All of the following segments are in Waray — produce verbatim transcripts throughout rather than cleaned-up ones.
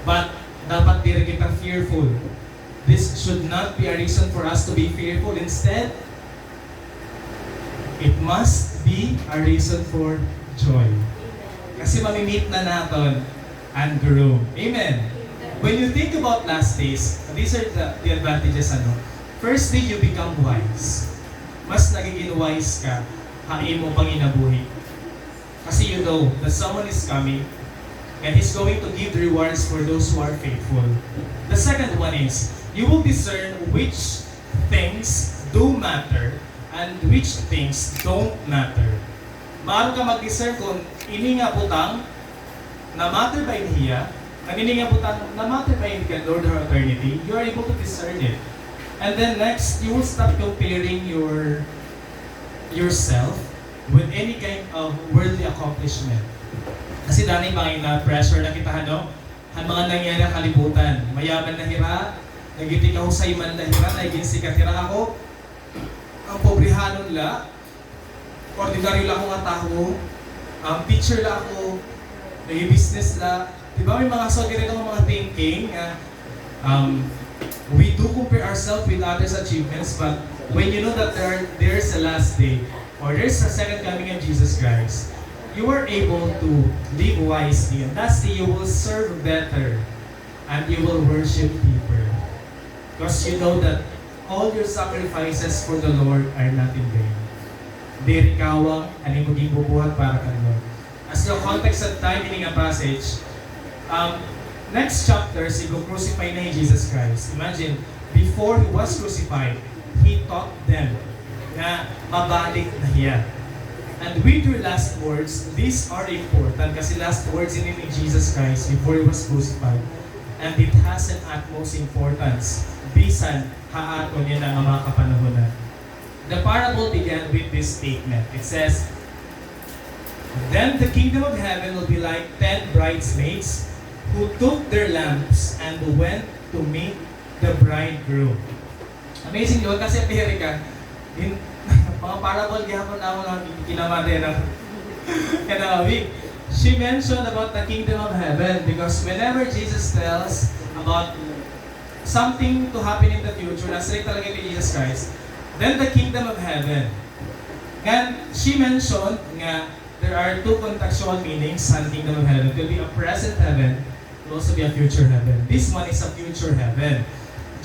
But dapat diri kita fearful. This should not be a reason for us to be fearful. Instead, it must be a reason for joy. Kasi mamimit na naton an groom. Amen. When you think about last days, these are the, the advantages, ano? First day, you become wise. Mas nagiging wise ka ha imo panginabuhi. Kasi you know that someone is coming and he's going to give the rewards for those who are faithful. The second one is, you will discern which things do matter and which things don't matter. Maaram ka mag-discern kung ini nga butang na-matter ba ini hiya, ngan ini nga butang na-matter ba ini kan Lord ha eternity. You are able to discern it. And then next, you will stop comparing your yourself with any kind of worldly accomplishment. Kasi danay mga na-pressure na kita, ano? An mga nangyari ha kalibutan. Mayaman na hira, nagin tikahusay man la hira, nagin sikat hira, ako, an pobrehanon la, ordinaryo la ako nga tawo, um, teacher la ako, nag-business la. Di ba, may mga so, ganito nga mga thinking nga, um, we do compare ourselves with others' achievements, but when you know that there, there's a last day, or there's a second coming of Jesus Christ, you are able to live wisely, and lastly, you will serve better, and you will worship deeper. Because you know that all your sacrifices for the Lord are not in vain. Diri kawang an imo ginbubuhat para kan Lord. As the context of time ini nga passage, um, next chapter, sigo-crucify na hi Jesus Christ. Imagine, before he was crucified, he taught them nga mabalik na hiya. And with your last words, these are important kasi last words ini ni Jesus Christ before he was crucified. And it has an utmost importance bisan ha aton yana nga mga kapanahonan. The parable began with this statement. It says, "Then the kingdom of heaven will be like ten bridesmaids who took their lamps and went to meet the bridegroom." Amazing, di ba? Kasi America, in, mga parable gihapon na ako na kinamate na. Kaya, she mentioned about the kingdom of heaven because whenever Jesus tells about something to happen in the future, na strict talaga kay Jesus Christ, then the kingdom of heaven. Ngan, she mentioned nga there are two contextual meanings sa kingdom of heaven. It will be a present heaven, it will also be a future heaven. This one is a future heaven.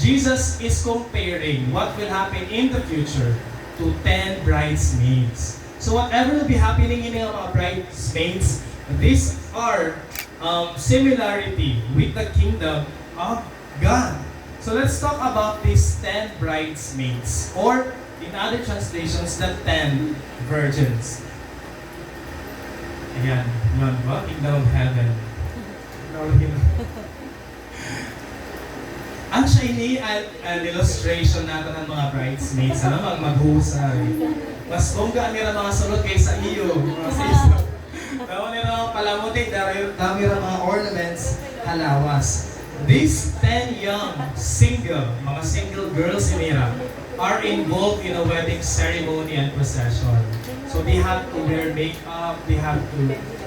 Jesus is comparing what will happen in the future to ten bridesmaids. So whatever will be happening in the mga bridesmaids, these are, um, similarity with the kingdom of God. So let's talk about these ten bridesmaids, or in other translations, the ten virgins. Ayan, yun, ba? Kingdom of heaven. Glory. Asya ini an, an illustration naton han mga bridesmaids, ano? Mag-, maghusay. Mas bongga an ira mga sulod kaysa iyo, mga sis. Damo nira mga palamuti, damo, damo nira mga ornaments ha lawas. These ten young single, mga single girls ini hira, are involved in a wedding ceremony and procession. So they have to wear makeup, they have to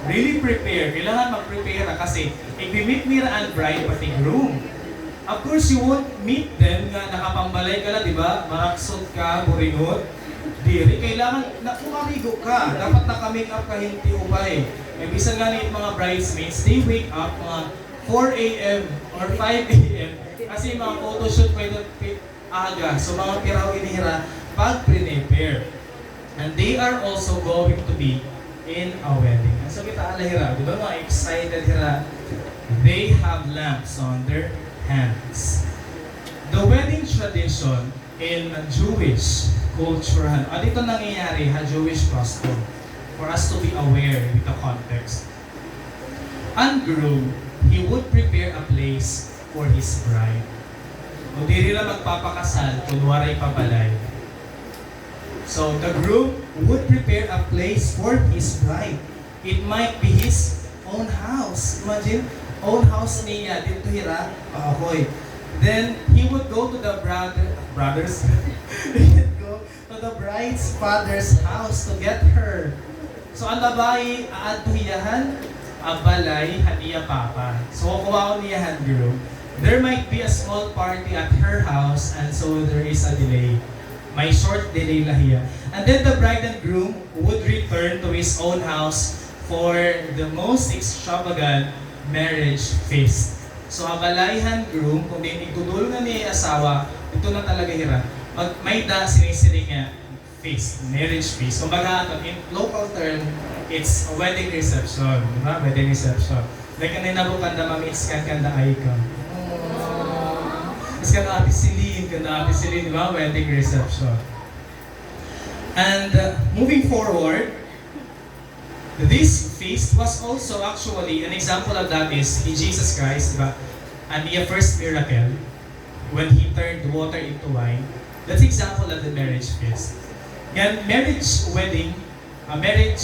really prepare. Kailangan mag-prepare kasi igmi-meet nira an bride pati groom. Of course, you won't meet them nga nakapambalay ka la, di ba? Maraksot ka, buringot. Diri, kailangan na, makarigo ka. Dapat naka-makeup ka, hingti upay. Kay bisan ngani mga bridesmaids, they wake up mga four a.m. or five a.m. Kasi mga photoshoot pa ito, pi-, aga. So, mga piraw ini hira pag-prepare. And they are also going to be in a wedding. So, kita la hira, di ba, mga excited hira. They have lamps on their hands. The wedding tradition in Jewish culture, ano, adto nangyayari ha Jewish custom, for us to be aware with the context. An groom, he would prepare a place for his bride. O diri la magpapakasal kun waray pa balay. So, the groom would prepare a place for his bride. It might be his own house. Imagine, own house niya, didto hira, Pahoy. Then, he would go to the brother, brothers. He would go to the bride's father's house to get her. So, an babaye, aadto hiya han ha balay han iya papa. So, kukuhaon niya han groom. There might be a small party at her house, and so there is a delay. May short delay la hiya. And then the bride and groom would return to his own house for the most extravagant marriage feast. So, ha balay han groom, kon diin igdudulungan niya iya asawa, didto na talaga hira. Mag-, may-ada sinisiring nga feast, marriage feast. Kumbaga, aton, in local term, it's a wedding reception. Di ba? Wedding reception. Like, ano yung nabukanda, mami, it's kan kanda ay ka. It's kan Ate Celine, kanda Ate Celine, di ba? Wedding reception. And, uh, moving forward, this feast was also actually, an example of that is hi Jesus Christ, di ba? An iya first miracle, when he turned water into wine, that's example of the marriage feast. Ngan marriage wedding, uh, marriage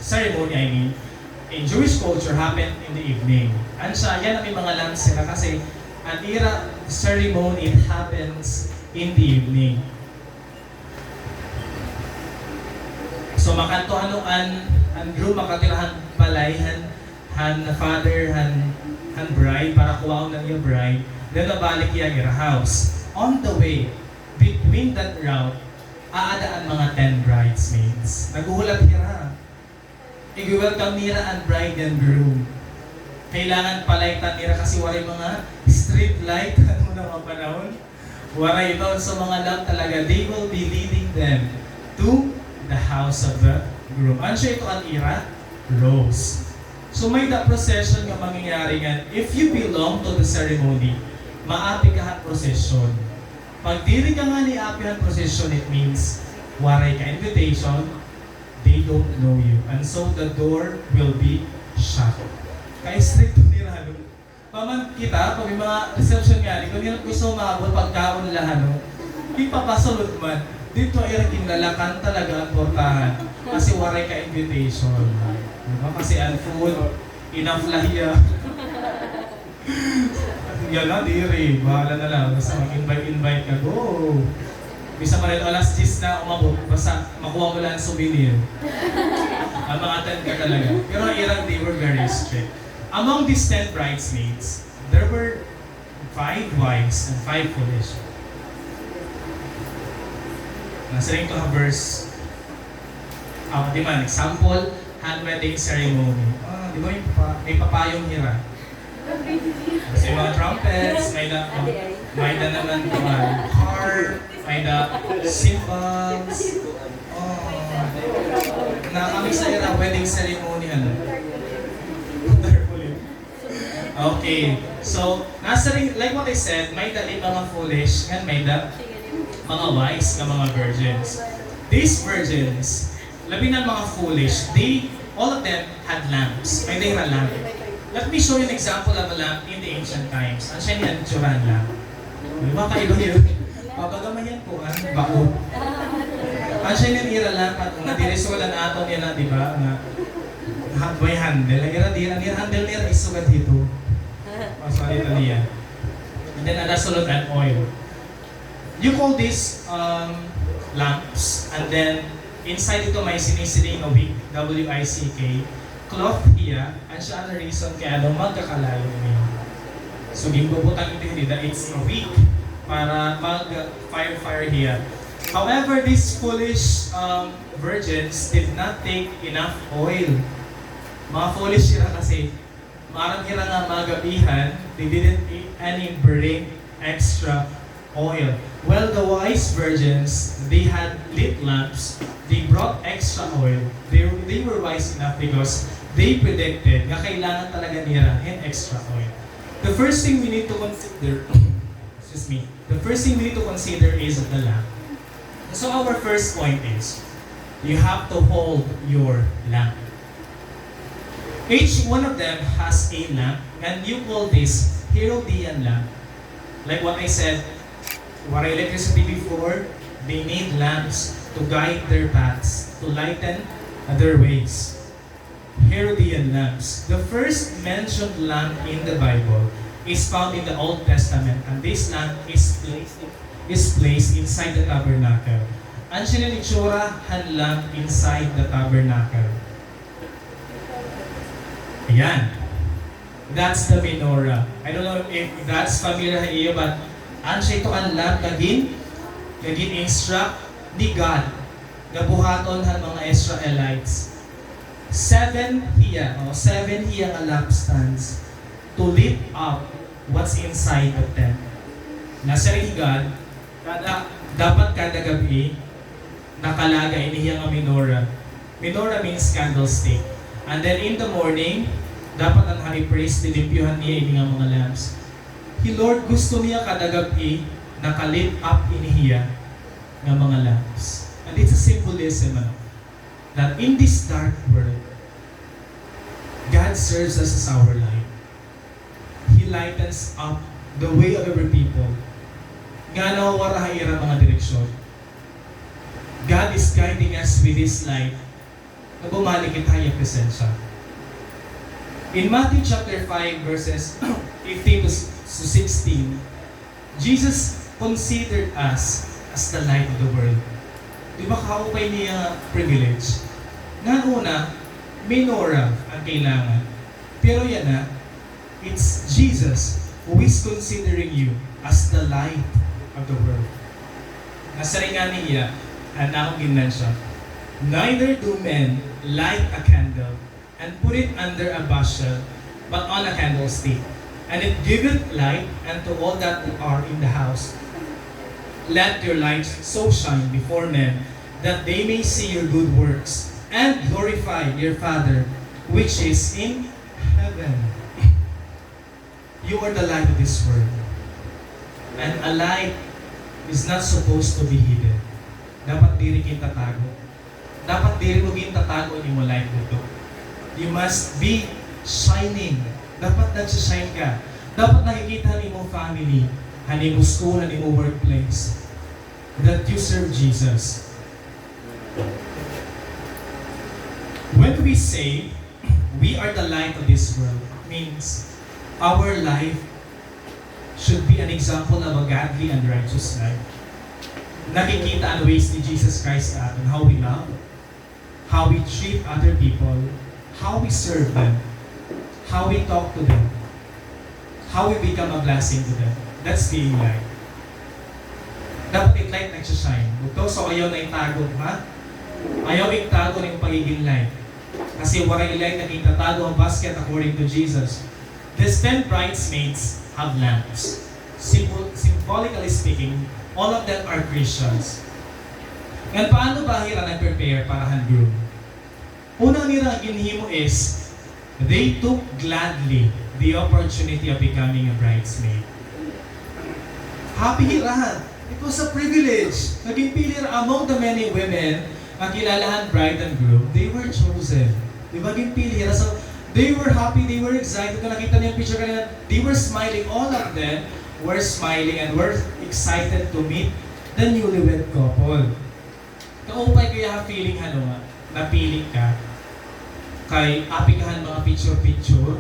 ceremony, I mean, in Jewish culture happened in the evening. An siya, yana may mga lamps sila kasi an ira ceremony, it happens in the evening. So, makadto han, an, an groom makadto hira han balay han, han father han, han bride para kuhaon an iya bride. Then, mabalik hiya ha ira house. On the way, between that route, aada an mga ten bridesmaids. Naghuhulat hira. Igwe-welcome nira an bride and groom. Kailangan pa-lightan nira kasi waray mga street light han una nga panahon. Waray ito. So, mga lamp talaga, they will be leading them to the house of the groom. An siya ito an ira rose. So, may-ada procession nga mangyayari ngan. If you belong to the ceremony, maapi ka han procession. Pag diri ka ngani api han procession, it means waray ka invitation, they don't know you. And so the door will be shut. Ka-estrikto nira, no? Paman kita, pag may mga reception ngani, kon nira gusto umabot, pagkaon la, no? Ipapasulod man. Didto ira ginlalakan talaga an portahan. Kasi waray ka invitation. Di ba? Kasi an food, enough la hiya. Yana, diri. Bahala na la. Basta mag-invite-invite ka, go. Bisan pa rin alas diyes na umabot, basta makuha mo la an souvenir. Ah, ma-attend ka talaga. Pero an ira, they were very strict. Among these ten bridesmaids, there were five wise and five foolish. Nasiring ito ha verse, ah, di man, example, han wedding ceremony. Ah, di ba, may papa-, may papayong hira? Kasi mga trumpets, may-ada, may-ada naman, kuan, harp, may-ada cymbals. Oh. Na kami sa ira wedding ceremony, ano? Wonderful yun. Okay. So, nasiring, like what I said, may-ada mga foolish, ngan may-ada mga wise nga mga virgins. These virgins, labi na an mga foolish, they, all of them had lamps. May-ada hira lamp. Let me show you an example of a lamp in the ancient times. An siya ini an itsura han lamp. Di ba, kaiba yun? Pabaga man yan po, ah, bako. An siya ini an ira lamp, an diri sugad an aton yana, di ba, nga ha-, may handle. An ira, di, an ira handle nira is sugad hito. Oh, sorry, tali, ah. And then, ada sulod an oil. You call this, um, lamps, and then inside ito may sinisiring nga wick, W I C K, cloth hiya, an siya an reason kay ano, magkakalayo ini. So, ginbubutang ito dida, it's a wick para mag-fire-fire hiya. However, these foolish, um, virgins did not take enough oil. Mga foolish sila kasi, maaram hira nga magabihan, they didn't e-, any bring extra oil. Well, the wise virgins, they had lit lamps, they brought extra oil. They, they were wise enough because they predicted nga kailangan talaga nira hin extra oil. The first thing we need to consider, excuse me, the first thing we need to consider is the lamp. So our first point is, you have to hold your lamp. Each one of them has a lamp, and you call this Herodian lamp. Like what I said, waray electricity before, they need lamps to guide their paths, to lighten their ways. Herodian lamps. The first mentioned lamp in the Bible is found in the Old Testament, and this lamp is placed, is placed inside the tabernacle. An siya an itsura han lamp inside the tabernacle. Ayan. That's the menorah. I don't know if that's familiar ha iyo, but an siya ito an lamp nga gin-, nga gin-instruct ni God nga buhaton han mga Israelites. Seven hiya, o, seven hiya nga lampstands to lit up what's inside the tent. Nasiring hi God, kada, dapat kada gab-i, nakalaga ini hiya nga menorah. Menorah means candlestick. And then in the morning, dapat an high priest, lilimpyuhan niya ini nga mga lamps. Hi Lord gusto niya kada gab-i, naka-lit up ini hiya nga mga lamps. And it's a symbolism, ano, that in this dark world, God serves us as our light. He lightens up the way of every people. Nga nawawara ha ira mga direksyon. God is guiding us with His light. Nga bumalik kita ha iya presensya. In Matthew chapter five, verses fifteen to s-, to sixteen, Jesus considered us as the light of the world. Di ba, kaupay niya privilege? Ngan una, menorah an kailangan. Pero yana, it's Jesus who is considering you as the light of the world. Nasiring ngani hiya, an akon ginmensyon, "Neither do men light a candle and put it under a bushel, but on a candlestick, and it giveth light unto all that are in the house. Let your light so shine before men, that they may see your good works, and glorify your Father which is in heaven." You are the light of this world. And a light is not supposed to be hidden. Dapat diri gintatago. Dapat diri mo gintatago an imo light didto. You must be shining. Dapat nagsi-shine ka. Dapat nakikita han imo family, han imo school, han imo workplace, that you serve Jesus. When we say, "We are the light of this world," means our life should be an example of a godly and righteous life. Nakikita an ways ni Jesus Christ sa aton, how we love, how we treat other people, how we serve them, how we talk to them, how we become a blessing to them. That's being light. Dapat it light nagsi-shine. Bugto, so ayaw na itago, ha? Ayaw itago an pagiging light. Kasi waray light nga gintatago ha basket, according to Jesus. These ten bridesmaids have lamps. Symbol-, symbolically speaking, all of them are Christians. Ngan paano ba hira nag-prepare para han groom? Una nira ginhimo is, they took gladly the opportunity of becoming a bridesmaid. Happy hira. It was a privilege. Nga ginpili hira among the many women nga kilala han bride and groom. They were chosen. Di ba, ginpili hira? So, they were happy, they were excited. Kung nakita niyo an picture kanina, they were smiling. All of them were smiling and were excited to meet the newlywed couple. Kaupay kaya ha feeling, ano nga, napili ka. Kay api ka han mga picture-picture.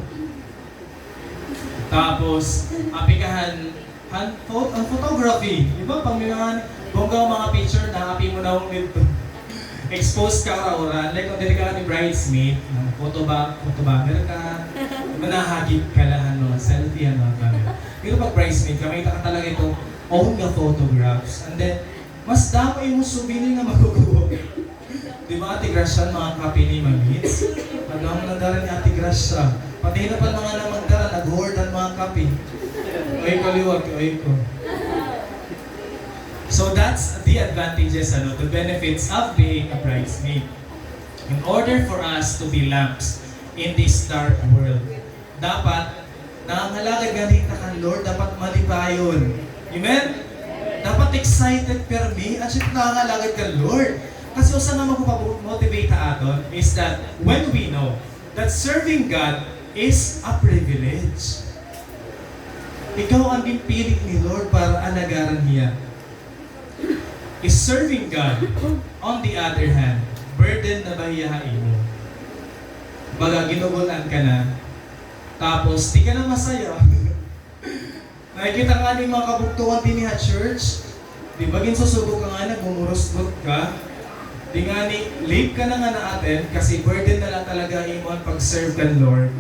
Tapos, api ka han, han pho-, an photography. Di ba? Pag may mga bongga nga mga picture na, api mo na hong didto. Expose ka ura-ura. Like, kung diri ka ni bridesmaid, ah, photo ba-, photobomber ka. Manahagip ka la han mga selfie, han mga camera. Pero pag bridesmaid ka, makita ka talaga ito, own nga photographs. And then, mas damo imo souvenir nga makukuha. Di ba, Ate Gracia, mga kape ni Mamits? Ano ang nadara ni Ate Gracia? Pati na pa mga namagdara, nag-hoard an mga kape. Oy ko, liwat, oy ko. So that's the advantages, ano, the benefits of being a bridesmaid. In order for us to be lamps in this dark world, dapat nangangalagad ngani kita kan Lord, dapat malipayon. Amen? Dapat excited pirmi, an siring nangangalagad kan Lord. Kasi usa nga magpa-motivate ha aton is that when we know that serving God is a privilege. Ikaw an ginpili ni Lord para alagaran hiya. Is serving God, on the other hand, burden na ba hiya ha imo? Baga, ginugul-an ka na. Tapos, di ka na masaya. Nakikita ngani mga kabugtoan dinhi ha church. Di ba, ginsusugo ka ngani, gumurusgot ka. Di ngani, late ka na nga na-attend kasi burden na la talaga imo an pag-serve kan Lord.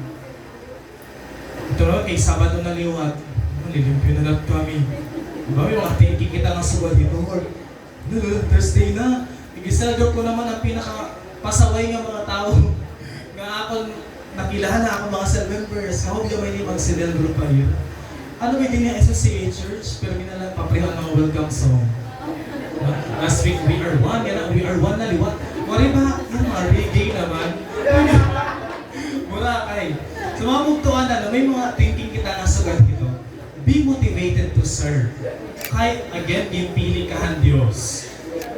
Pero kay Sabado na liwat, malilimpyo na la kami. Di ba, may mga thinking kita nga sugad hito, Lord. Lord, Thursday na. Igisal ko naman ang pinakapasaway nga mga tao nga akon nakilala, akon mga cell members. Kahubya may di magselebro pa yun. Ano may din yung S S C A Church? Pero ginala, paprehan mga welcome song. Last week, We Are One. Yan ang We Are One na liwat. Wari ba? Yan, mga reggae naman. Boracay. Sa mga bugtuan, ano, may mga thinking kita nga sugad hito. Be motivated to serve. Kay, again, ginpili ka han Dios.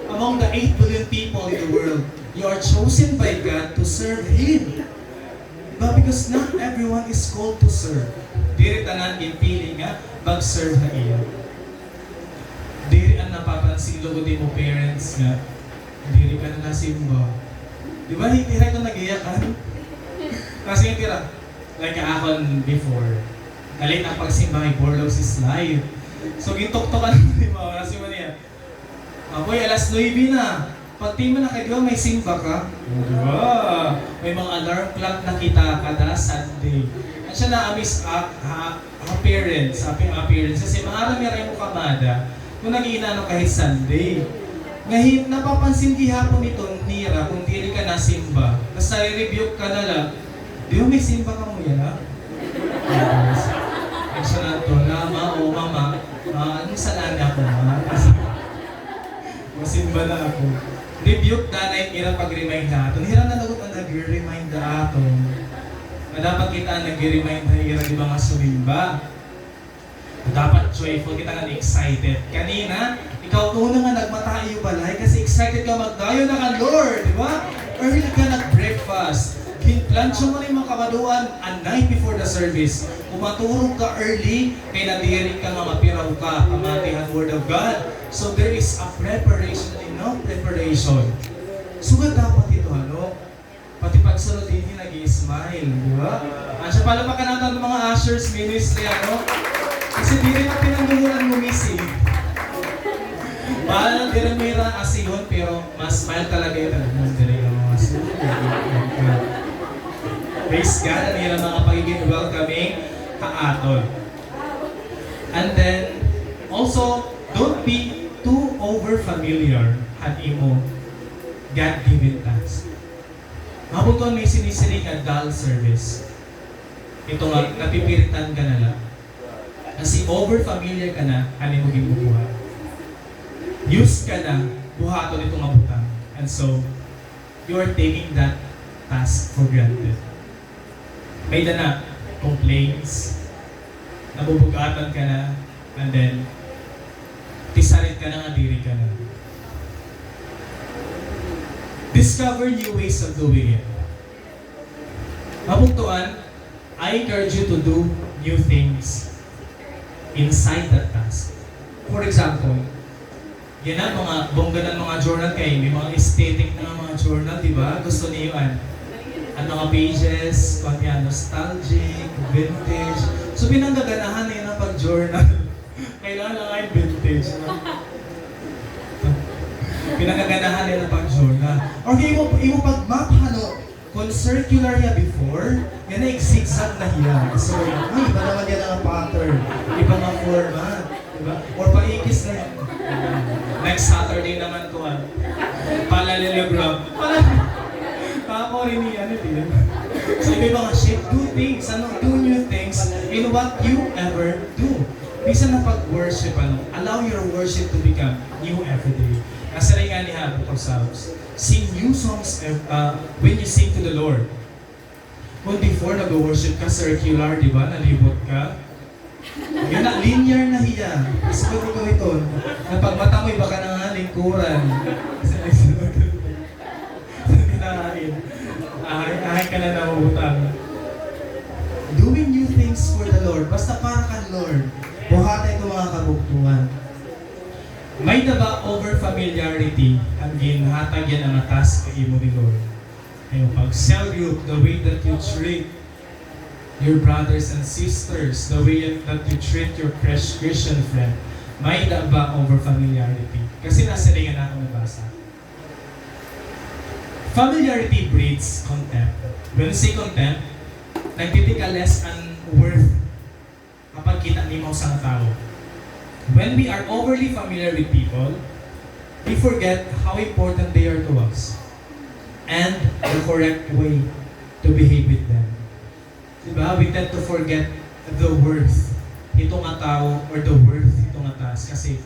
Among the eight billion people in the world, you are chosen by God to serve Him. But because not everyone is called to serve. Diri tanan ginpili nga mag-serve ha iya. Diri an napapansin lugod imo parents nga diri ka na nasimba. Di ba, hi-, hira ito nag-iyakan? Kasi tira, like akon before, na-late an pagsimba kay Borlog si Slide. So, gintuktokan mo, di ba? Kasi mo niya, "Apoy, alas nuebe na. Pagtima na kay, di ba, may simba ka?" O, di ba? May mga alarm clock na kita kada Sunday. At siya na-amaze, ah, ha, appearance, appearance. Kasi maaram niya rin mo kamada, kung nag-iinano kahit Sunday. Ngayon, napapansin gihapon ito nira kung diri ka nasimba. Tapos nare-rebuke ka na lang. Di ba may simba ka mo yan, ha? Yes. Ang siya na ito, na, ma, o mama, ah, ano sa nani ako, ma? Kasi, masimba na ako. Rebuke na na yung ira pag-remind na ato. Hira na lagot ang nag-remind na ato. Na dapat kita ang nag-remind na ira, di ba, nga sumimba. Dapat joyful kita nga excited. Kanina, ikaw una nga nagmata iyo balay kasi excited ka magdayon na kan Lord, di ba? Early ka nag-breakfast. Ginplantsa mo na yung mga kabaduan a night before the service. Kung maturog ka early, kay nadiri ka nga mapiraw ka, pamati han Word of God. So there is a preparation, enough preparation. Sugad dapat ito, ano? Pati pagsunod dinhi nag-i-smile, di ba? Asya, palakpakan natin an mga ushers ministry, ano? Kasi diri na pinangguguran mo missing. Para lang diri mo ira asihon, pero mas smile talaga ito. Mas diri ka mga asihon. Praise God, an ira mga pagiging welcoming ha aton. And then, also, don't be too over familiar han imo God-given task. Mga bugtuan, may sinisiring nga dull service. Ito nga, napipiritan ka na la. Kasi over familiar ka na han imo ginbubuhat. Used ka na buhaton ito nga butang. And so, you are taking that task for granted. May-ada na complaints, nabubug-atan ka na, and then, tisarit ka na nga diri ka na. Discover new ways of doing it. Mga bugtuan, I encourage you to do new things inside that task. For example, yana mga bongga na mga journal kay may mga aesthetic na nga mga journal, di ba? Gusto niyo an, an mga pages, kuan niya, nostalgic, vintage. So, pinanggaganahan niyo na pag-journal. Kailangan lang ay vintage, no? Pinanggaganahan niyo na pag-journal. Or imo, imo pag-map, ano, kung circular hiya before, yana nag-zigzag na hiya. So, ay, iba naman yana nga pattern. Iba nga format. Di ba? Or paikis na yan. Next Saturday naman to, ah. Parallelogram. Pala, ako rin ni, ano, di ba? So, iba mga shape. Do things, ano, do new things in what you ever do. Bisan na pag-worship, ano, allow your worship to become new every day. Nasiring ngani ha Book of Psalms, sing new songs ev-, uh, when you sing to the Lord. Kung before, nag-worship ka, circular, di ba? Nalibot ka. Yana, linear na hiya. Sagot ikaw ito. Na pagmata mo, iba ka na nga, lingkuran. Kinain. Ahay, ahay ka na nangungutang. Doing new things for the Lord. Basta para kan Lord. Buhata ito, mga kabugtuan. May-ada ba over familiarity an ginhatag yana nga task ha imo ni Lord? An imo pag-cell group, the way that you treat your brothers and sisters, the way that you treat your fresh Christian friend, may-ada ba over familiarity? Kasi nasiring ngani ako nabasa. Familiarity breeds contempt. When you say contempt, nagtitika-less an worth kapagkita nimo ha usa nga tawo. When we are overly familiar with people, we forget how important they are to us and the correct way to behave with them. Di ba? We tend to forget the worth hito nga tawo or the worth hito nga task kasi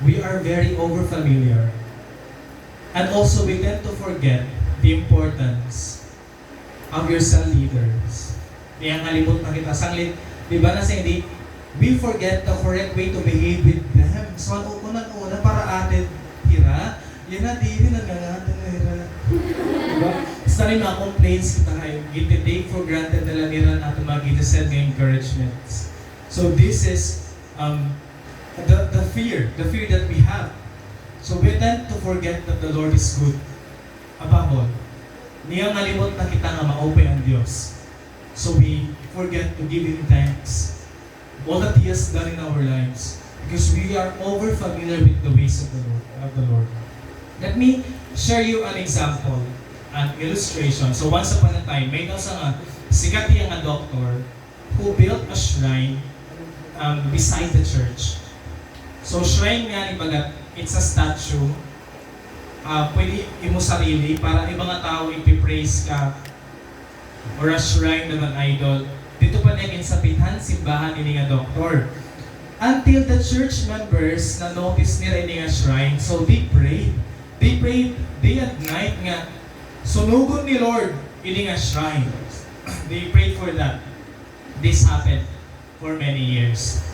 we are very overfamiliar. And also, we tend to forget the importance of your cell leaders. Niyangalimot na kita. Sanglit, di ba, nasiring, we forget the correct way to behave with them. So, an una-una para atin, hira, yana, diri na nga natin, hira. Di ba? Sa mga complaints kita, ay, giti-take for granted na la nira an aton mga giti-send nga encouragements. So, this is, um, the, the fear, the fear that we have. So, we tend to forget that the Lord is good. Above all, niyangalimot na kita nga maupay an Dios. So we forget to give Him thanks. All that He has done in our lives. Because we are over familiar with the ways of the Lord, of the Lord. Let me share you an example, an illustration. So once upon a time, may-ada usa nga sikat hiya nga doktor who built a shrine, um, beside the church. So, shrine ngani baga, it's a statue. Ah, pwede imo sarili para an mga tawo ipi-praise ka or a shrine of an idol. Didto pa niya ginsapit an simbahan ini nga doktor. Until the church members na-notice nira ini nga shrine, so they prayed. They prayed day and night nga sunugon ni Lord ini nga shrine. They prayed for that. This happened for many years.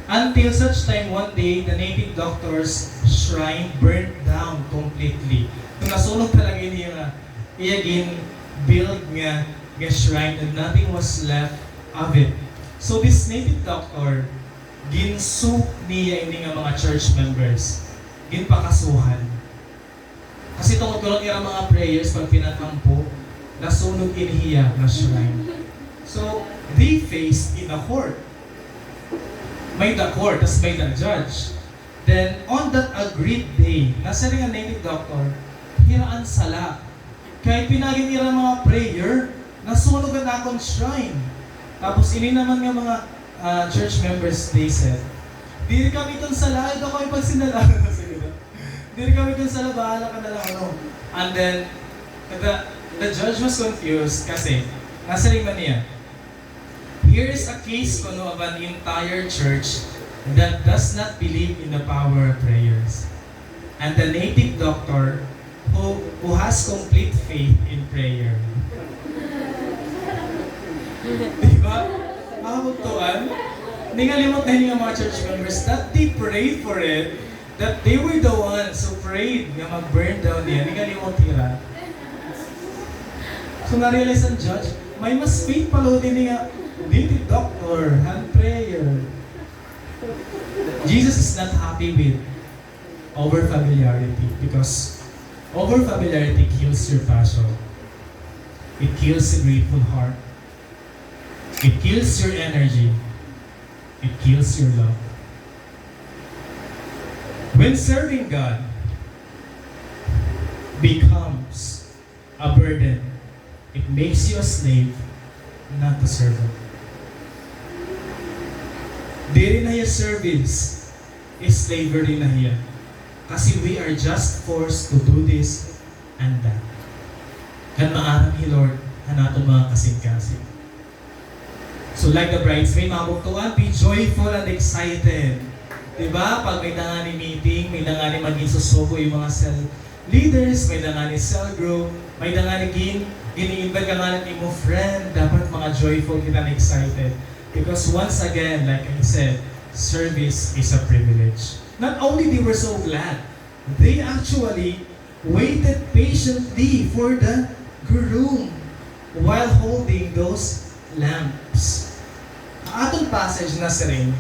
Until such time, one day, the native doctor's shrine burned down completely. So, nasunog talaga ini nga iya gin-build nga, nga shrine and nothing was left of it. So, this native doctor, ginsue niya ini nga mga church members. Ginpakasuhan. Kasi tungod kuno an ira mga prayers, pagpinatampo, nasunog ini hiya nga shrine. So, they faced in a court. May-ada court, tas may-ada judge. Then, on that agreed day, nasiring an native doctor, hira an sala. Kay pinaagi an ira mga prayer, nasunog an akon shrine. Tapos, ini naman nga mga, ah, church members, they said, "Diri kami iton sala, ayaw daw kami pagsinala." Sige na. "Diri kami iton sala, bahala ka na lang, ano." And then, the, the judge was confused kasi, nasiring man niya, "Here is a case kuno of an entire church that does not believe in the power of prayers. And the native doctor who, who has complete faith in prayer." Di ba? Mga kabugtoan, ningalimot na ini nga mga church members that they prayed for it, that they were the ones who prayed nga mag-burn down niya. Ningalimot hira. So, na-realize an judge, may mas faith pa liwat ini nga native doctor han prayer. Jesus is not happy with overfamiliarity because overfamiliarity kills your passion. It kills a grateful heart. It kills your energy. It kills your love. When serving God becomes a burden, it makes you a slave, not a servant. Diri na hiya service, slavery na hiya. Kasi we are just forced to do this and that. Ngan maaram hi Lord han aton mga kasingkasing. So like the bridesmaid, mga kabugtoan, be joyful and excited. Di ba? Pag may-ada ngani meeting, may-ada ngani magin susugo it mga cell leaders, may-ada ngani cell group, may-ada ngani gin-, gin-i-invite ka ngani it imo friend, dapat mga joyful kita and excited. Because once again, like I said, service is a privilege. Not only they were so glad, they actually waited patiently for the groom while holding those lamps. An aton passage nasiring,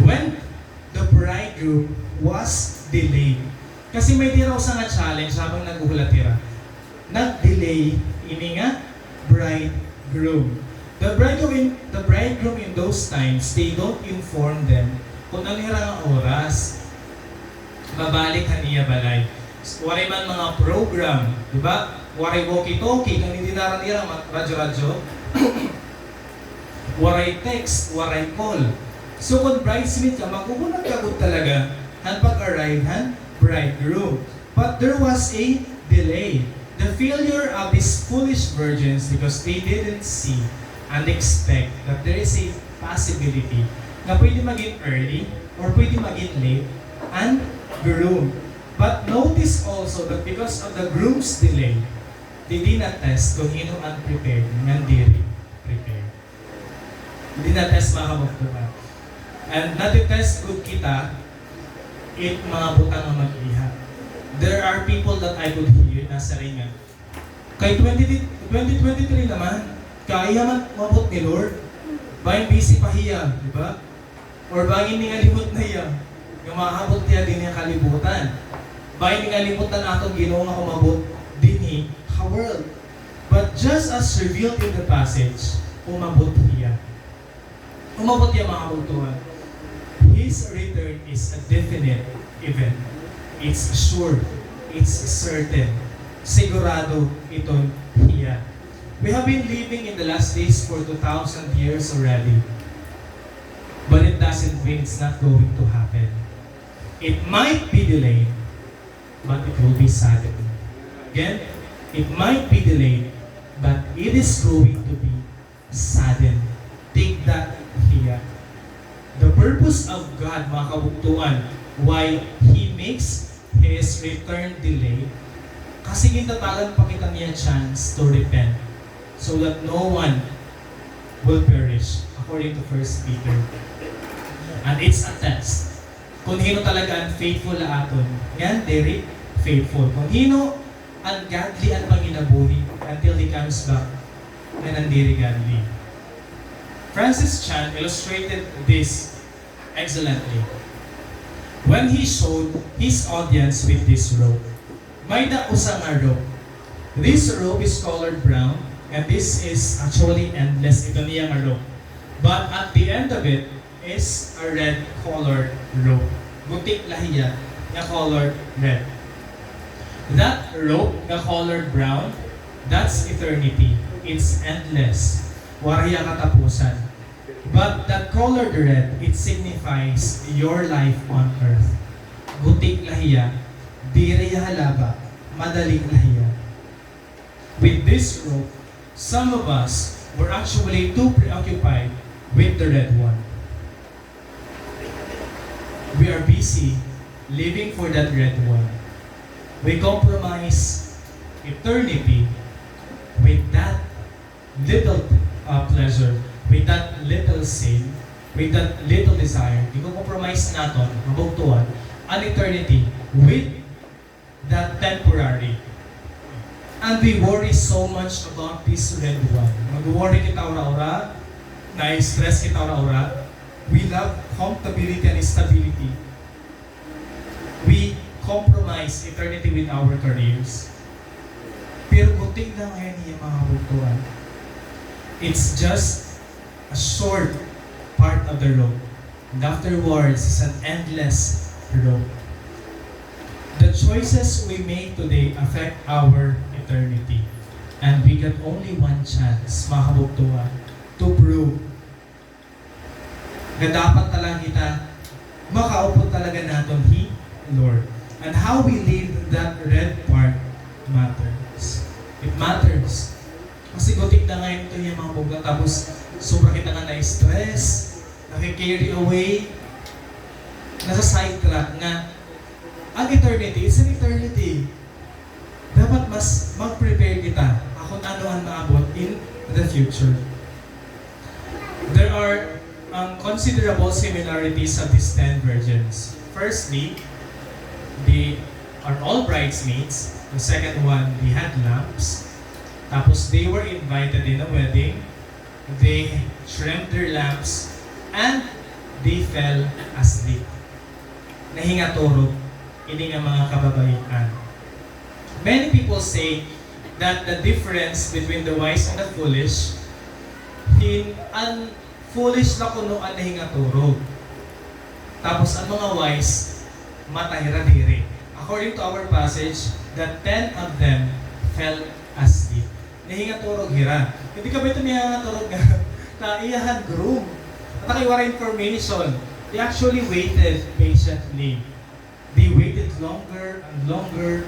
when the bridegroom was delayed. Kasi may-ada hira usa nga challenge habang naghuhulat hira. Nag-delay ini nga bridegroom. The bridegroom in, the bridegroom in those times, they don't inform them kon ano hira nga oras mabalik han iya balay. Waray man mga program, di ba? Waray walkie-talkie, kay diri na nira ma-, radyo-radyo. Waray text, waray call. So kon bridesmaid ka, mag-uunat ka gud talaga han pag-arrive han bridegroom. But there was a delay. The failure of these foolish virgins because they didn't see and expect that there is a possibility na pwede maging early or pwede maging late an groom. But notice also that because of the groom's delay, they did not test kon hin-o an prepared ngan diri prepared. Did not test, mga kabugtoan. And nati-test gud kita it mga butang nga mag-iya. There are people that I could hear nasiring nga, kay twenty, twenty twenty-three naman, kaiha man umabot ni Lord. Bangin busy pa hiya, di ba? Or bangin ningalimot na hiya nga maabot hiya dinhi ha kalibutan. Bangin ningalimot na an aton Ginoo nga umabot dinhi ha world. But just as revealed in the passage, umabot hiya. Umabot hiya, mga kabugtoan. His return is a definite event. It's sure. It's certain. Sigurado iton hiya. We have been living in the last days for two thousand years already. But it doesn't mean it's not going to happen. It might be delayed, but it will be sudden. Again, it might be delayed, but it is going to be sudden. Take that hiya. The purpose of God, mga kabugtoan, why He makes His return delay, kasi gintatagan pa kita niya chance to repent, so that no one will perish, according to First Peter. And it's a test. Kon hin-o talaga an faithful ha aton, ngan diri faithful. Kon hin-o an godly an panginabuhi until He comes back, ngan an diri godly. Francis Chan illustrated this excellently when he showed his audience with this rope. May-da usa nga rope. This rope is colored brown, and this is actually endless. Ito niya nga rope. But at the end of it is a red colored rope. Guti la hiya nga colored red. That rope nga colored brown, that's eternity. It's endless. Waray hiya katapusan. But that colored red, it signifies your life on earth. Guti la hiya, diri hiya halaba, madali la hiya. With this rope, some of us were actually too preoccupied with the red one. We are busy living for that red one. We compromise eternity with that little, uh, pleasure, with that little sin, with that little desire. Giko-compromise naton, mga kabugtoan, an eternity with that temporary. And we worry so much about this red one. Mag-worry kita ura-ura, na-stress kita ura-ura. We love comfortability and stability. We compromise eternity with our careers. Pero guti la ngay-an hiya, mga kabugtoan. It's just a short part of the road. And afterwards is an endless road. The choices we make today affect our eternity. And we got only one chance, mga kabugtoan, to prove nga dapat talaga kita makaupod talaga naton hi Lord. And how we live that red part matters. It matters. Kasi guti na ngay-an ito niya, mga kabugtoan, tapos sobra kita nga na-stress, naki-carry away, nasa-sidetrack nga an eternity is an eternity. Dapat mas mag-prepare kita ha kon ano an maabot in the future. There are, um, considerable similarities of these ten virgins. Firstly, they are all bridesmaids. The second one, they had lamps. Tapos, they were invited in a wedding. They trimmed their lamps and they fell asleep. Nahingaturog ini nga mga kababaihan. Many people say that the difference between the wise and the foolish, hin-, an foolish la kuno an nahingaturog. Tapos an mga wise, mata hira diri. According to our passage, the ten of them fell asleep. Nahingaturog hira. Hindi ka ba ito nahingaturog nga Sa iyahan groom. At kay waray information. They actually waited patiently. They waited longer and longer,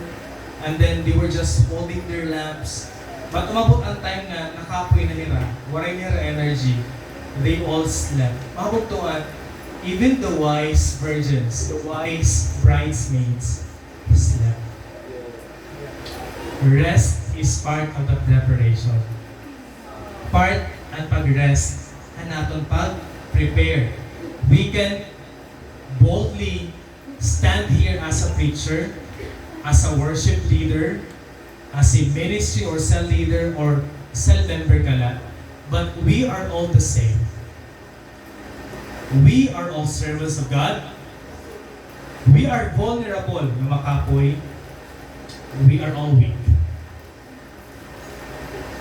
and then they were just holding their lamps. But umabot an time nga nakapoy na hira, waray na hira energy. They all slept. Mga bugtoan, even the wise virgins, the wise bridesmaids, slept. Rest is part of the preparation. Part an pag-rest han aton pag-prepare. We can boldly stand here as a preacher, as a worship leader, as a ministry or cell leader or cell member ka la, but we are all the same. We are all servants of God. We are vulnerable nga makapoy. We are all weak.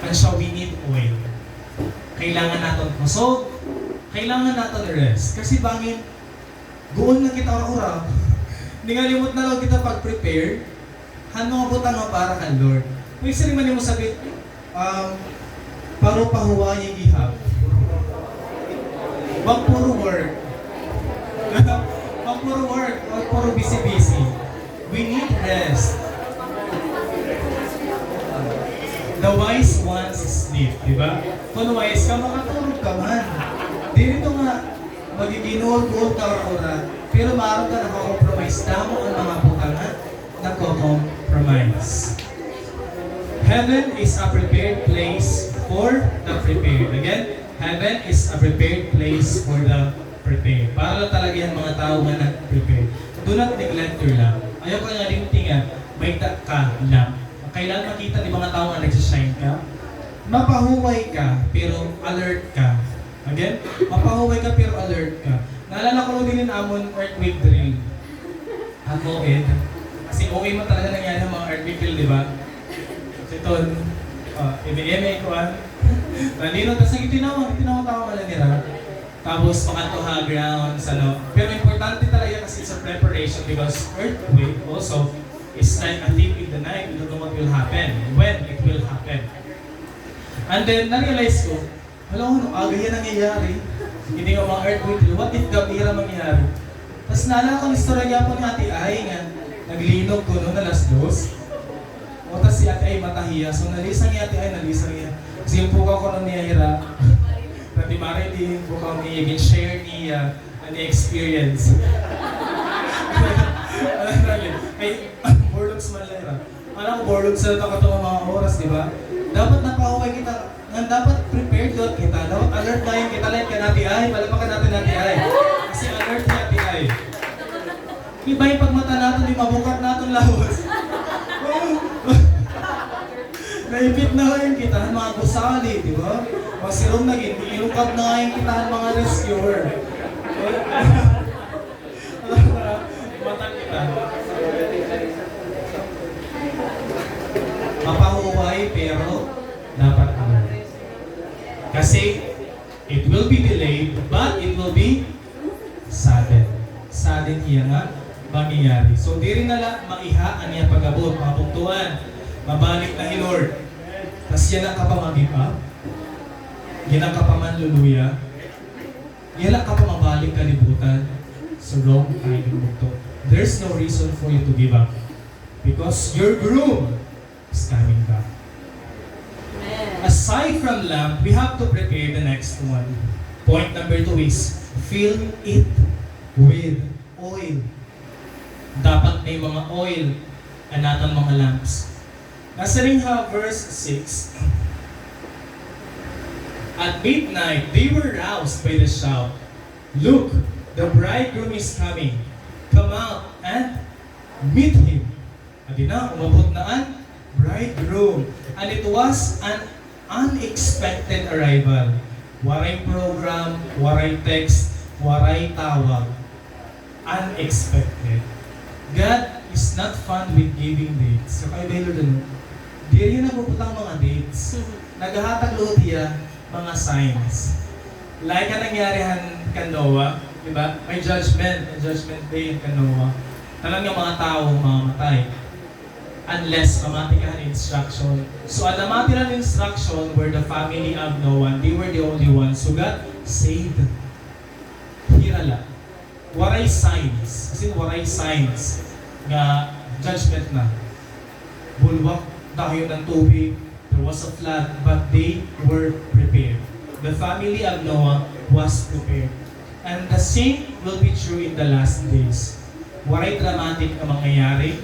An siya, we need oil. Kailangan naton kusog. Kailangan naton rest. Kasi bangin, guon na kita ura-ura. Ningalimot na la kita pag-prepare han mga butang nga para kan Lord. Pwede siring man nimo sabi, um, paro pahuwayi gihap. Bang puro work. Bang puro work, bang puro busy-busy. We need rest. The wise ones sleep, di ba? Kon wise ka, makaturog ka man. Diri ito nga magiginuol-guol ka ura-ura, pero maaram ka nako-compromise. Damo an mga butang nga nagko-compromise. Heaven is a prepared place for the prepared. Again, heaven is a prepared place for the prepared. Para la talaga han mga tawo nga nag-prepare. Do not neglect your lamp. Ayaw ka nga limti nga may da ka lamp. Kailangan makita ni mga tawo nga nagsi-shine ka. Mapahuway ka, pero alert ka. Again, mapahuway ka, pero alert ka. Naalala ko dinhi an amon earthquake drill. Ako, Ed. Kasi O A man talaga nangyari an mga earthquake drill, di ba? Siton, ah, M A M A, kuan. Nandito, tas nagtinawa, nagtinawa-tawa man la nira. Tapos, makadto ha grounds, ano. Pero importante talaga kasi sa preparation because earthquake also is like a thief in the night. We don't know what will happen, when it will happen. And then, na-realize ko, hala, ano, aga hiya nangyayari. Hindi nga mga earthquake, what if gabi hira mangyayari? Tas naalala ko an istorya gihapon ni Ate Ay nga naglinog kuno alas dos. O, tas si Ate Ay mata hiya. So, nalisang hi Ate Ay, nalisang hiya. Kasi an pukaw kuno niya hira. Ate Marilyn, pukaw niya, gin-share niya an experience. Ay, burloks man la hira. Akala ko burloks la ito katong mga oras, di ba? Dapat napahuway kita. Ngan dapat prepared gud kita. Dapat alert dayon kita, like kan Ate Ay. Palakpakan natin Ate Ay. Kasi alert hi Ate Ay. Iba yung pagmata natin, di mabukat natin lawas. Naipit na ngayon kita, mga gusali, di ba? Masirong naging, iilukab na ngayon kita, mga rescuer. Mata kita. Mapahuway, pero dapat alert. Kasi, it will be delayed, but it will be sudden. Sudden hiya nga mangyayari. So, diri na la maiha an iya pag-abot, mga bugtoan. Mabalik na hi Lord. Tas yana ka pa mag-give up. Yana ka pa manluluya. Yana ka pa mabalik kalibutan. So, wrong timing, bugto. There's no reason for you to give up. Because your groom is coming back. Amen. Aside from lamp, we have to prepare the next one. Point number two is, fill it with oil. Dapat may mga oil an aton mga lamps. Nasiring ha verse six, at midnight, they were roused by the shout, "Look, the bridegroom is coming. Come out and meet him." Adi na, umabot na an bridegroom. And it was an unexpected arrival. Waray program, waray text, waray tawag. Unexpected. God is not fond with giving dates. Kakaiba hi Lord, ano? Diri hiya nagbubutang mga dates. Naghahatag liwat hiya mga signs. Like an nangyari han kan Noah, di ba? May judgment, may judgment day han kan Noah. Tanan nga mga tawo mamamatay. Unless mamati ka han instruction. So, an namati han instruction were the family of Noah. They were the only ones who got saved. Hira la. Waray signs. As in, waray signs nga judgment na. Bulwak, dayon an tubig, there was a flood, but they were prepared. The family of Noah was prepared. And the same will be true in the last days. Waray dramatic nga mangyayari,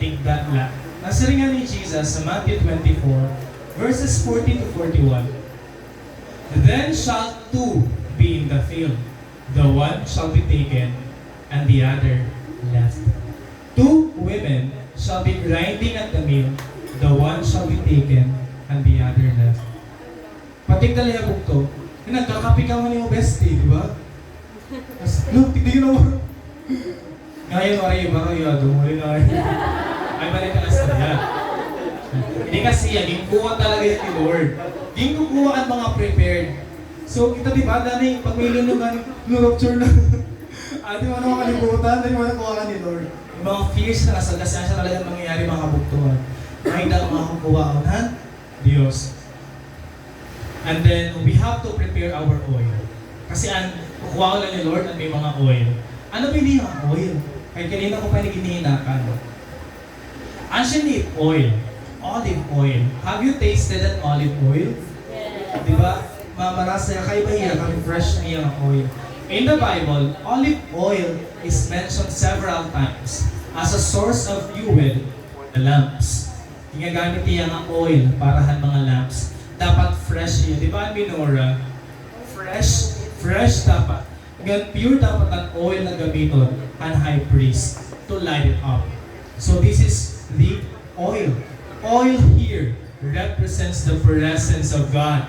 tigda la. Nasiring ngani hi Jesus sa Matthew twenty-four, verses forty to forty-one, "Then shall two be in the field, the one shall be taken, and the other left. Two women shall be grinding at the mill, the one shall be taken, and the other left." Patigda la ha bugto, nagkakape ka man imo bestie, di ba? As, no, tigda yun ako. Ngayon, waray iba, kayo, ato, muli na kayo. Ay, balik ka sa istorya. Hindi kasi yan, ginkuha talaga yan ni Lord. Ginkukuha an mga prepared. So, kita, di ba, dani, pag may lulungan, lurupture na. Ate, ano, mga kalibutan, dani, mga kuha ka ni Lord. Yung mga fears na nasa gasyan siya talaga mangyayari, mga kabugtuan. May dang mga kukuha, ha? Diyos. And then, we have to prepare our oil. Kasi an kukuhaon la ni Lord an may mga oil. Ano ba ini nga oil? Kay kanina ko pa ini ginhihinakan. An siya ni oil, olive oil. Have you tasted an olive oil? Yes. Di ba? Mamarasa, kaiba hiya, kay fresh niya nga oil. In the Bible, olive oil is mentioned several times as a source of fuel for the lamps. Ginagamit hiya nga oil para han mga lamps. Dapat fresh hiya. Di ba an menorah? Fresh, fresh dapat. Ngan pure dapat an oil nga gamiton han high priest to light it up. So this is the oil. Oil here represents the presence of God.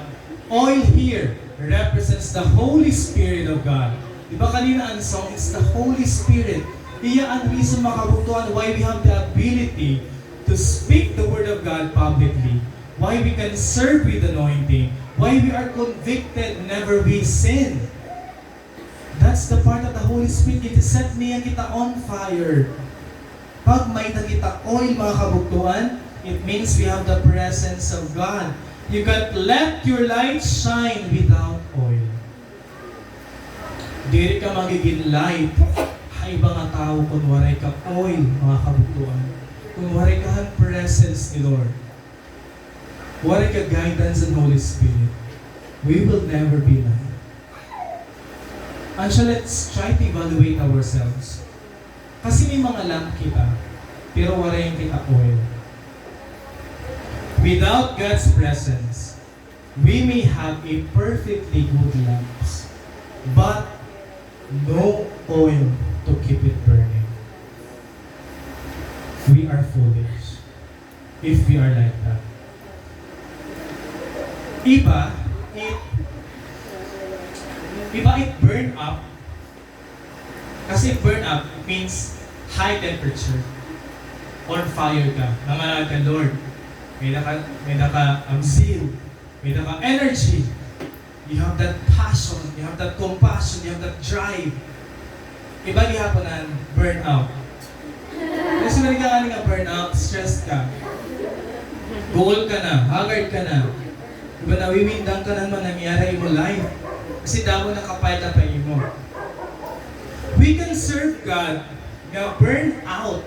Oil here represents the Holy Spirit of God. Di ba kanina an song, it's the Holy Spirit. Hiya an reason, mga kabugtuan, why we have the ability to speak the word of God publicly, why we can serve with anointing, why we are convicted whenever we sin. That's the part of the Holy Spirit. Gin-set niya kita on fire. Pag may-ada kita oil, mga kabugtuan, it means we have the presence of God. You can't let your light shine without oil. Diri ka magigin light ha iba nga tawo kon waray ka oil, mga kabugtuan. Kon waray ka han presence ni Lord, waray ka guidance han Holy Spirit, we will never be light. And so let's try to evaluate ourselves. Kasi may mga lamp kita, pero waray kita oil. Without God's presence, we may have a perfectly good lamps, but no oil to keep it burning. We are foolish if we are like that. Iba, it, iba it burn up. Kasi burn up means high temperature. On fire ka. Nangangaral ka, Lord. May-ada ka, may-ada ka, um, zeal. May-ada ka energy. You have that passion, you have that compassion, you have that drive. Iba gihapon an burnout. Kasi may ka ani nga burnout, stressed ka. Guol ka na, haggard ka na. Iba, nawiwindang ka na man nangyari imo life. Kasi damo nakapile na pa imo. We can serve God nga burn out,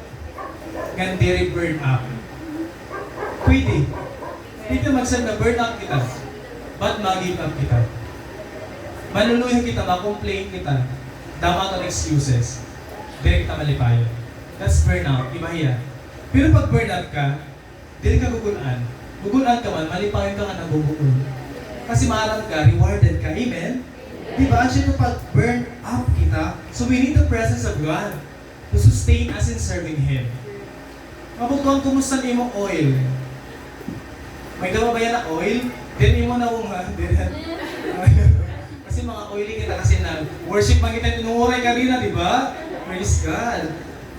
ngan diri burn up. Pwede. Diri ka mag-serve nga burn out kita. But ma-give up kita. Maluluya kita, ma-complain kita. Damo aton excuses. Diri kita malipayon. That's burnout. Iba hiya. Pero pag burnout ka, diri ka gugul-an. Gugul-an ka man, malipayon ka nga nabubuol. Kasi maaram ka, rewarded ka. Amen? Di ba? Actually, pag burn up kita, so we need the presence of God to sustain us in serving Him. Mabugtuan, kumusta an imo oil? May-ada pa ba yana oil? Diri imo naunga, diri. Kasi mga oily kita kasi nag-worship man kita, tinuuray ka diri, di ba? Praise God.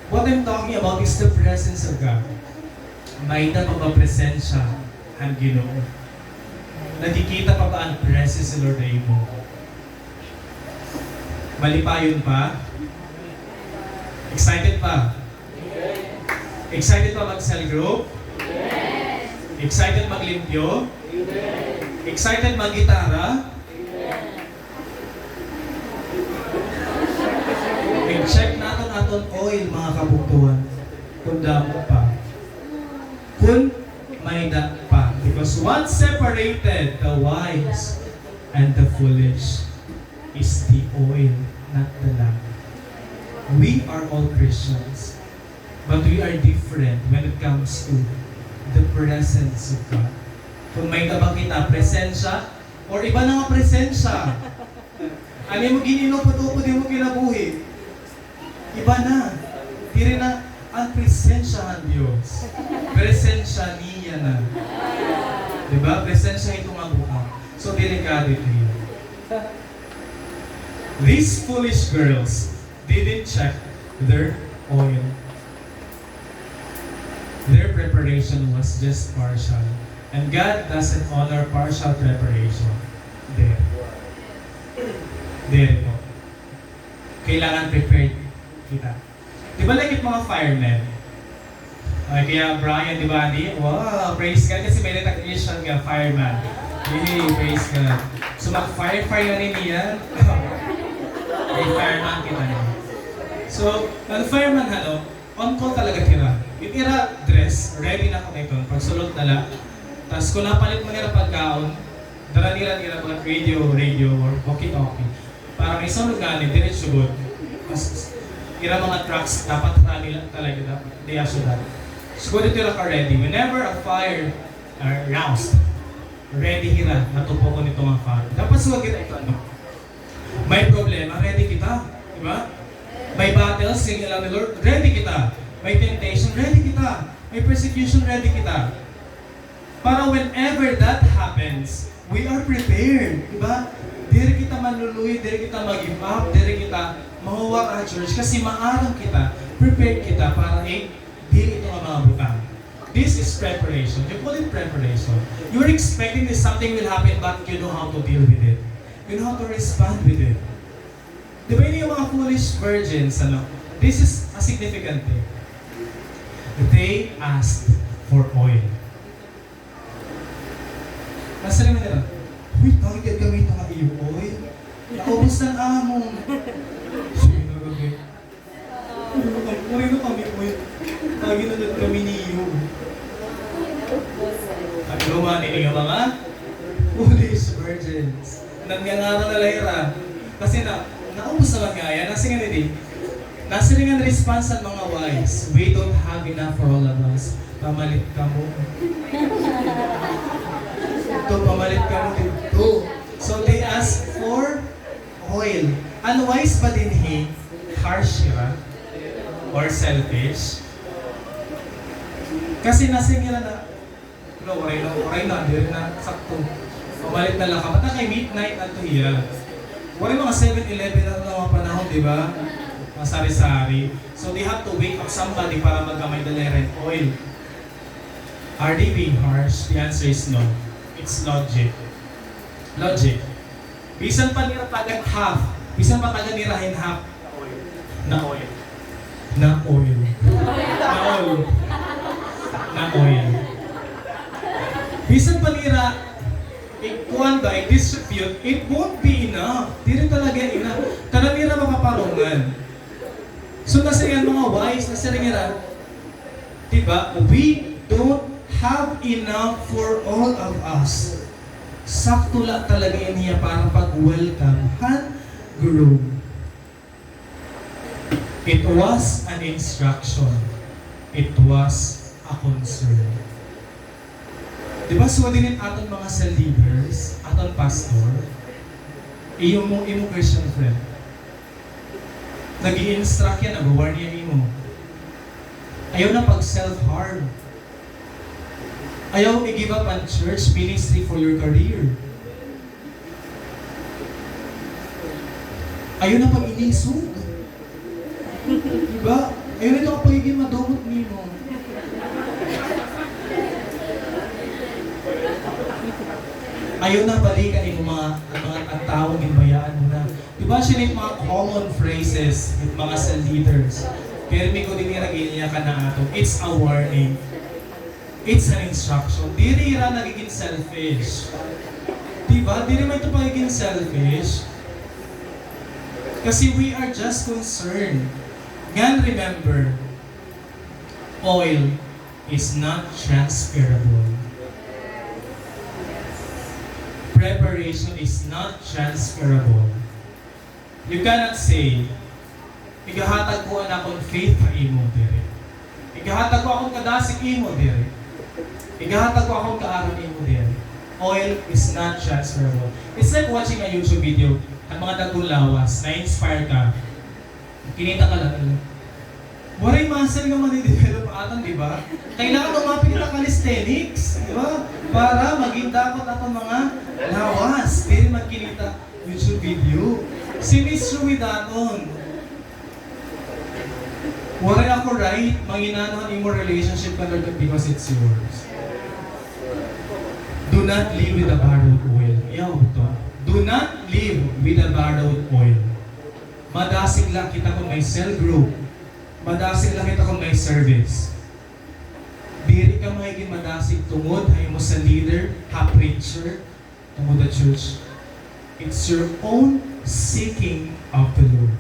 What I'm talking about is the presence of God. May-ada pa ba presensya han Ginoo? Nakikita pa ba an presence ni Lord ha imo? Malipayon pa? Excited pa? Excited pa mag-cell group? Excited maglimpyo? Excited maggitara? I-check naton aton oil, mga kabugtoan, kon damo pa. Kon may-ada pa. Because what separated the wise and the foolish is the oil, not the Lamb. We are all Christians, but we are different when it comes to the presence of God. Kon may-ada ba kita presensya, or iba na nga presensya? Ano mo, ginino, putupod mo kinabuhi. Iba na. Diri na an presensya han Dios. Presensya niya na. Di ba? Presensya hito nga butang. So, delikado ito. These foolish girls didn't check their oil. Their preparation was just partial. And God doesn't honor partial preparation. There. There po. Kailangan prepared kita. Di ba, like, it mga firemen? Ay, kaya Brian, di ba, di? Wow, praise God, kasi may technician nga fireman. Yay, praise God. So, mag-fire-fire na rin niya. Ay, fireman kita niya. So, nag-fireman, ano, on call talaga hira. It ira dress, ready na kung ito. Pagsulot na la. Tas kung napalit mo nira pagkaon, dara nira, nira mga radio, radio, or walkie-talkie. Para may sunod nga ni, diretso gud. Mas, ira mga trucks, dapat rally lang talaga, dapat. Di aso dati. So, good ito lang ka-ready. Whenever a fire, uh, roused, ready hira, natupokon ito nga fire. Dapat suwag ito, ano? May problema, ready kita. Di ba? May battles, sing alam ni Lord, ready kita. May temptation, ready kita. May persecution, ready kita. Para whenever that happens, we are prepared, di ba? Diri kita manluluyo, diri kita mag-give up, diri kita mahuwara ha church kasi maaram kita, prepared kita para i-deal ito nga mga butang. This is preparation. You call it preparation. You're expecting that something will happen, but you know how to deal with it. You know how to respond with it. Di ba, ini nga mga foolish virgins, ano? This is a significant thing. They asked for oil. Nasiring man nira, "Uy, bakit gamiton nga iyo oil? Naubos na an amon." Sige na, gabi. Purino kami, purino kami, oil. Lagi na lang kami niyo. Ang luma ninyo, mga foolish virgins. Nangangaral na la hira. Kasi na, naubos na man ngada. Nasiring ini. Nasiring an response han mga wise, "We don't have enough for all of us. Pamalit kamo." Ito, pamalit kamo dito. So they ask for oil. An wise ba dinhi, harsh hira? Or selfish? Kasi nasiring nira na, "No, waray na, waray na, diri na sakto. Pamalit na la." Kabata kay midnight adto hiya. Waray mga seven eleven na nga mga panahon, di ba? Mga sari-sari. So, they have to wake up somebody para magkamay dala hin oil. Are they being harsh? The answer is no. It's logic. Logic. Bisan pa nira tagan half, bisan pa tagan nira hin half, na oil. Na oil. Na oil. Na oil. Bisan pa nira ikuan ba, i-distribute, it won't be enough. Diri talaga enough. Tanan nira mapaparungan. So, nasiring an mga wise, nasiring nira, di ba, "We don't have enough for all of us." Sakto la talaga ini hiya para pag-welcome han groom. It was an instruction. It was a concern. Di ba, so dinhi aton mga cell leaders, aton pastor, iyo mo, imo Christian friend. Nag-i-instruct hiya, nag-warn hiya imo. Ayaw na pag-self-harm. Ayaw i-give up an church ministry for your career. Ayaw na pag-inisog. Di ba? Ayaw na ito ang pagiging madumot nimo. Ayaw na balikan imo mga, mga, an tawo nga ginbayaan mo na. Di ba, siring mga common phrases it mga cell leaders? Pirmi ko dinhi, nag-iinyakan na ato. It's a warning. It's an instruction. Diri hira nagigin selfish. Di ba? Diri man ito pagiging selfish. Kasi we are just concerned. Ngan remember, oil is not transferable. Preparation is not transferable. You cannot say, "Igahatag ko an akon faith ha imo diri. Igahatag ko akon kadasig imo diri. Igahatag ko akon kaaram imo diri." Oil is not transferable. It's like watching a YouTube video, an mga dagkong lawas, na-inspire ka. Kinita ka la, eh. Waray muscle nga madi-develop atan, di ba? Kailangan umapil kita calisthenics, di ba? Para magin dapat aton mga lawas. Diri magkinita YouTube video. Same is true with aton. Waray ako right manginano han imo relationship kan Lord because it's yours. Do not live with a borrowed oil. Ayaw ito. Do not live with a borrowed oil. Madasig la kita kon may cell group. Madasig la kita kon may service. Diri ka magigin madasig tungod ha imo sa leader, ha preacher, tungod ha church. It's your own seeking of the Lord.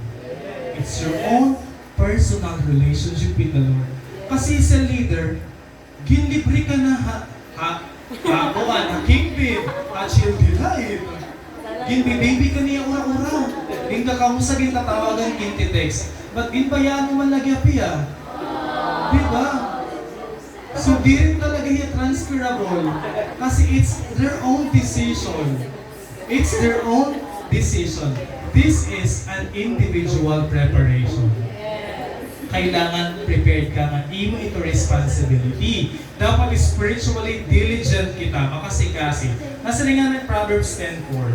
It's your own personal relationship with the Lord. Kasi sa leader, ginlibre ka na ha, ha, ha, kuan, ha Kingpin, ha Chill Delight. Ginbibibi ka niya ura-ura. Ginkakamusta, gintatawagan, gintitext. But ginbayaan mo man lagi ha piya. Di ba? So, diri talaga hiya transferable. Kasi it's their own decision. It's their own decision. This is an individual preparation. Kailangan prepared ka nga imo ito responsibility. Dapat spiritually diligent kita, makasikaso. Nasiring ngani an Proverbs ten four.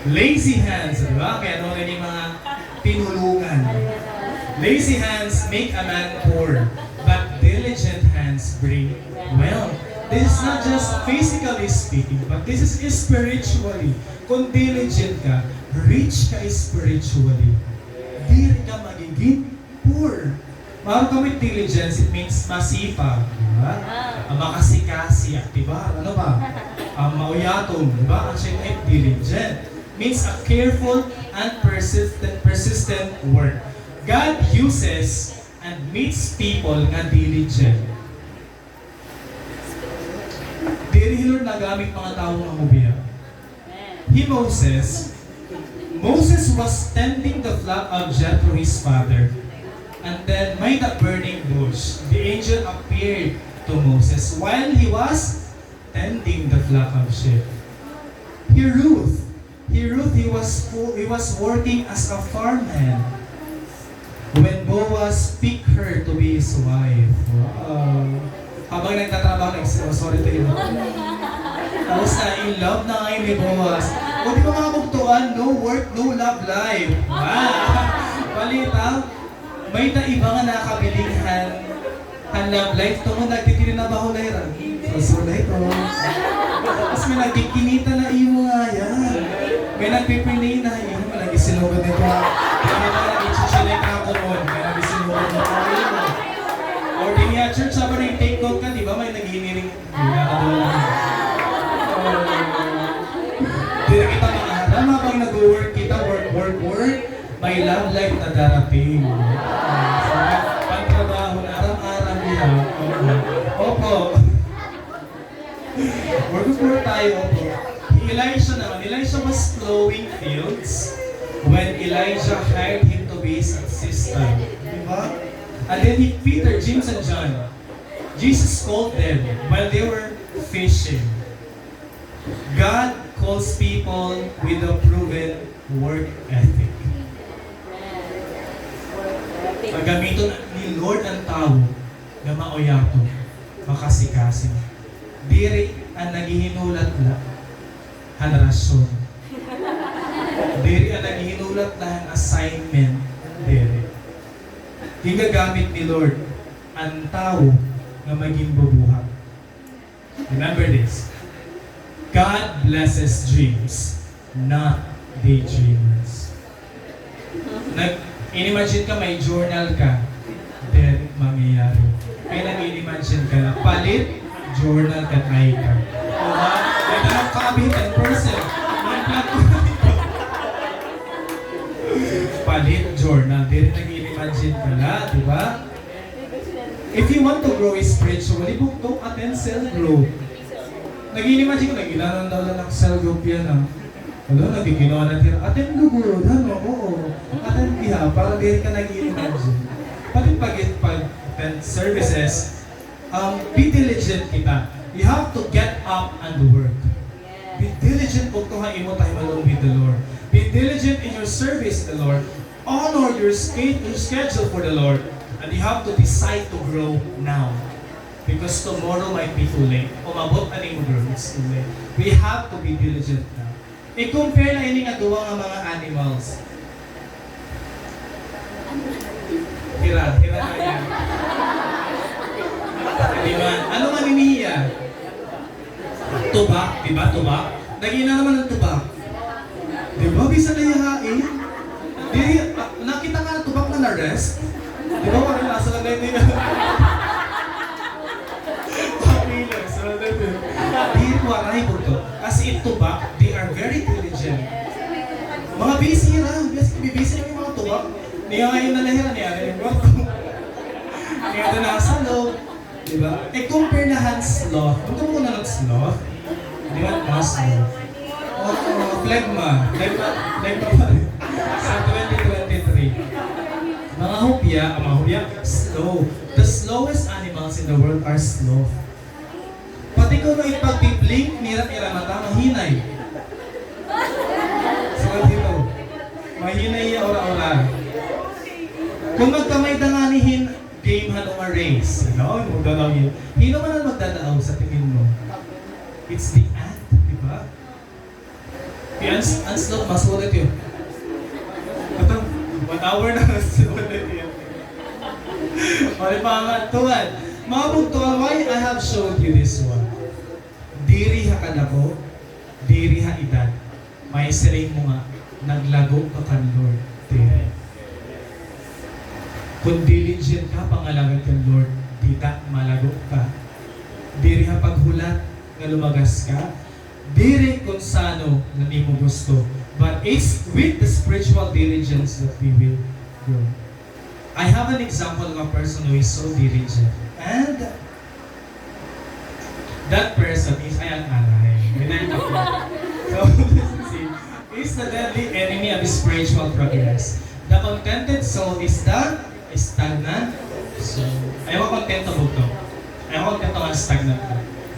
Lazy hands, di ba? Kay ano rin yung mga tinulungan. Lazy hands make a man poor, but diligent hands bring wealth. This is not just physically speaking, but this is spiritually. Kung diligent ka, rich ka spiritually. Diri ka magiging poor. Maaram kami, diligence, it means masipag, di ba? Ah, makasikaso, aktibar, ano pa? Ang mauyaton, di ba? Ang siya ay diligent. Means a careful and persistent, persistent work. God uses and meets people nga diligent. Diri hi Lord nagamit mga tawo nga amo biya. Hi Moses, Moses was tending the flock of Jethro, his father, and then may-da burning bush, the angel appeared to Moses while he was tending the flock of sheep. Hi Ruth, hi Ruth, he was fo-, he was working as a farmhand. When Boaz picked her to be his wife. Wow. Habang nagtatrabaho, nag-, oh, sorry to you. Tapos na, in love na ngayon ni Boaz. O, di ba, mga bugtuan, no work, no love life. Ah, balita, may-da iba nga nakabiling han love life, tungod nagtitrinabaho la hira. So, so la ito. Tapos may nagkikinita na imo nga, yan. May nagpipili na imo, may nagsisinugod nito. May nagchichile ka ako noon, may nagsisinugod nito. Or di niya church, sabi na take note ka, di ba? May naghihiniring. Diri kita maaram habang nag-work kita, work, work, work. May love life na darating. Pagtrabaho na, aram-aram niya. Opo. Work, work tayo, opo. Elisha naman. Elisha was plowing fields when Elijah hired him to be his assistant. Di ba? And then he, Peter, James, and John, Jesus called them while they were fishing. God calls people with a proven work ethic. Gagamiton ni Lord an tawo nga mauyaton, makasikaso. Diri an naghihinulat la han rasyon. Diri an naghihinulat la han assignment. Diri. Gingagamit ni Lord an tawo nga magin bubuhat. Remember this. God blesses dreams, not daydreamers. Nag-, Inimagine ka, may journal ka. Diri mangyayari. Kay nag-inimagine ka na palit journal kan Aika. Diba? May tanong ka, abi, ten percent. May flat. Palit journal. Diri, nag-inimagine ka na, di ba? If you want to grow spiritually, bugto, attend cell group. Nag-inimagine ko, nag-inanan daw na ng cell group yan, ah. Ano, nagkikinawa na tira. Attend gugurod, ano? Oo. Attend diha, para diri ka nag-imagine. Pati pag, pag attend services, um, be diligent kita. You have to get up and work. Be diligent po to ha imo time alone with the Lord. Be diligent in your service to the Lord. Honor your, sch- your schedule for the Lord. And you have to decide to grow now. Because tomorrow might be too late. Umabot na imo, girl, it's too late. We have to be diligent now. I-compare na ini nga duha nga mga animals. Hira, hira na yan. Di ba? Ano man ini hiya? Tubak, di ba? Tubak? Nag-iina naman ang tubak. Di ba? Bisan na yahain. Di, ah, nakita ka na tubak na na-rest? Di ba? Parang nasa na din. Diri waray bugto. As in, tubak, they are very diligent. Mga busy ra, busy, busy na yung mga tubak. Niya ngayon na lahiran niya, ano yung kwarto? Kaya ito nasa loob, di ba? Eh, compare na han sloth. Bugto mo na ng sloth? Di ba? Mga sloth. O, o, phlegma. Phlegma, phlegma pa rin. Sa twenty twenty-three. Mga hopya, ang mga hopya, slow. The slowest animals in the world are sloth. Pati kuno ipagbi-blink nira ira mata, mahinay. Sugad hito. Mahinay iya ura-ura. Kung magkamay-da ngani hin game, hano nga race, you know, magdadaog hin. Hino man an magdadaog sa tingin mo? It's the ant, di ba? Yan, an sloth, mas ulit yun. Ito, one hour na, mas ulit yun. Pare, mga tuwan. Mga bugtuan, why I have showed you this one? Diri ha kadako, diri ha edad. May siring mo nga, naglago ka kan Lord. Diri. Kung diligent ka, pangalagad kan Lord, dida malago ka. Diri ha paghulat nga lumagas ka, diri kon sano nga nimo gusto, but it's with the spiritual diligence that we will grow. I have an example of a person who is so diligent. And that person is, ay, an aray. So, see, is the deadly enemy of spiritual progress. The contented soul is the stagnant soul. Ayaw ka kontento, bugto. Ayaw ka kontento nga stagnant ka.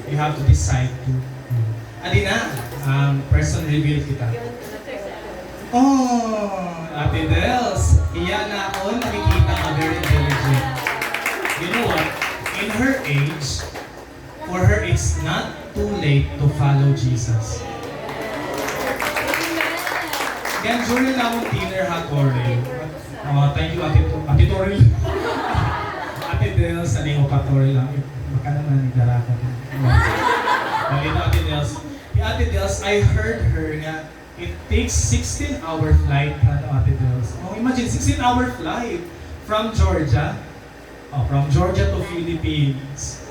You have to decide to grow. Adi na, ang person reveal kita. Oh, Ate Dels, iya na ako, nakikita ka, very diligent. You know what? In her age, for her, it's not too late to follow Jesus. Yan, during namon dinner ha Toril. Oh, thank you, Ate To-, Ate Toril. Ate Dels, sa nimo pa Toril lang. Baka naman, nagdara ko. Dali na, Ate Dels. Hi Ate Dels, I heard her nga it takes sixteen hour flight, ano, Ate Dels. Oh, imagine, sixteen hour flight from Georgia. Oh, from Georgia to Philippines.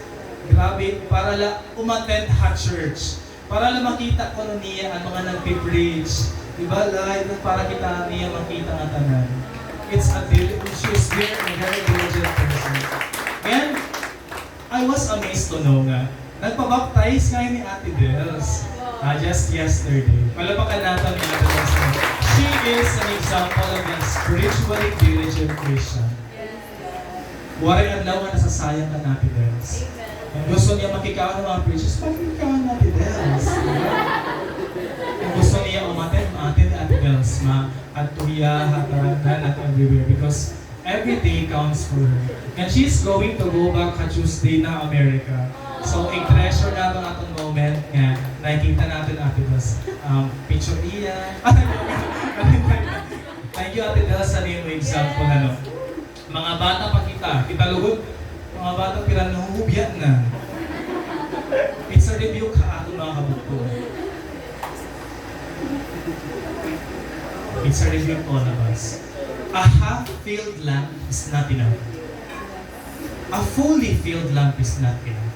Grabe, para la umattend ha church. Para la makita kuno niya an mga nagpi-preach. Di ba, live, para kita niya makita nga tanan. It's a dil-, she is very, very diligent person. And I was amazed to know nga nagpabaptize nga ni Ate Dels, ah, just yesterday. Palapakan natin ni Ate Dels. She is an example of a spiritually diligent Christian. Waray adlaw nga nasasayang kan Ate Dels. Kung gusto niya makikaon ng mga preachers, makikaon ni Ate Dels. Kung gusto niya umattend, umattend ni Ate Dels. Ma-, adto hiya ha tarangan at everywhere because every day counts for her. And she's going to go back ha Tuesday na America. So, i-treasure naton aton moment nga nakikita naton Ate Dels. Um, picture iya. Thank you, Ate Dels, sa nimo example, ano. Mga bata pa kita, kita lugod, mga bata pira nahuhubya na. It's a rebuke ha aton mga kabugtoan. It's a rebuke to all of us. A half-filled lamp is not enough. A fully filled lamp is not enough.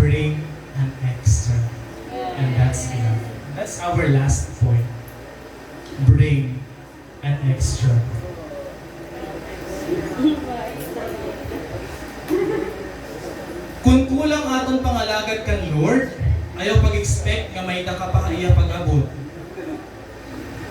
Bring an extra. And that's enough. That's our last point. Bring an extra. Kon kulang aton pangalagad kan Lord, ayaw pag-expect nga may-ada ka pa ha iya pag-abot.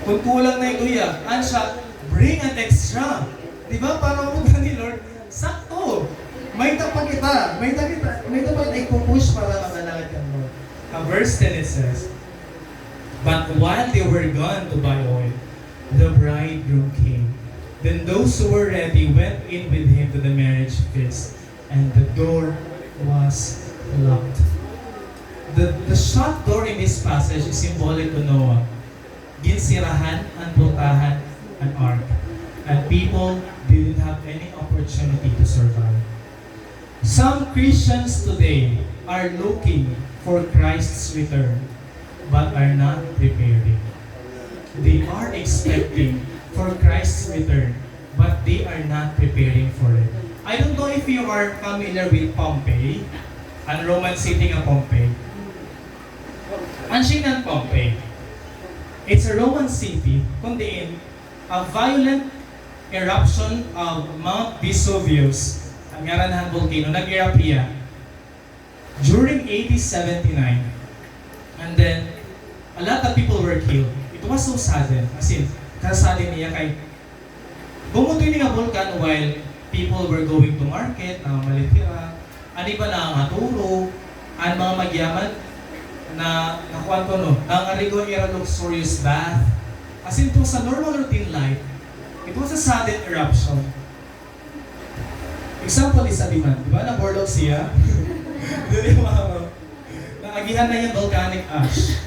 Kon kulang na ito iya, ansya, bring an extra. Di ba? Para maabot ni Lord, sakto. May-ada pa kita. May-ada kita. May-ada pa kita ipupush para makalagad kan Lord. Ha verse ten it says, "But while they were gone to buy oil, the bridegroom came. Then those who were ready went in with him to the marriage feast, and the door was locked." The, the shut door in this passage is symbolic to Noah. Ginsirahan an purtahan an ark, and people didn't have any opportunity to survive. Some Christians today are looking for Christ's return, but are not preparing. They are expecting for Christ's return, but they are not preparing for it. I don't know if you are familiar with Pompeii, an Roman city nga Pompeii. An siring han Pompeii, it's a Roman city, kun diin a violent eruption of Mount Vesuvius, an ngaran han volcano, nag-erupt hiya during A D seventy-nine. And then, a lot of people were killed. It was so sudden. As in, ka-sudden niya kay bumuto ini nga bulkan while people were going to market, namamalit hira. An iba nangangaturog, an mga magyaman na, nakuan ko, no, nangarigo ira luxurious bath. As in, it was a normal routine life. It was a sudden eruption. Example is sa Biman, di ba? Naborlog siya. Dili mo ako. Naagihan na niya volcanic ash.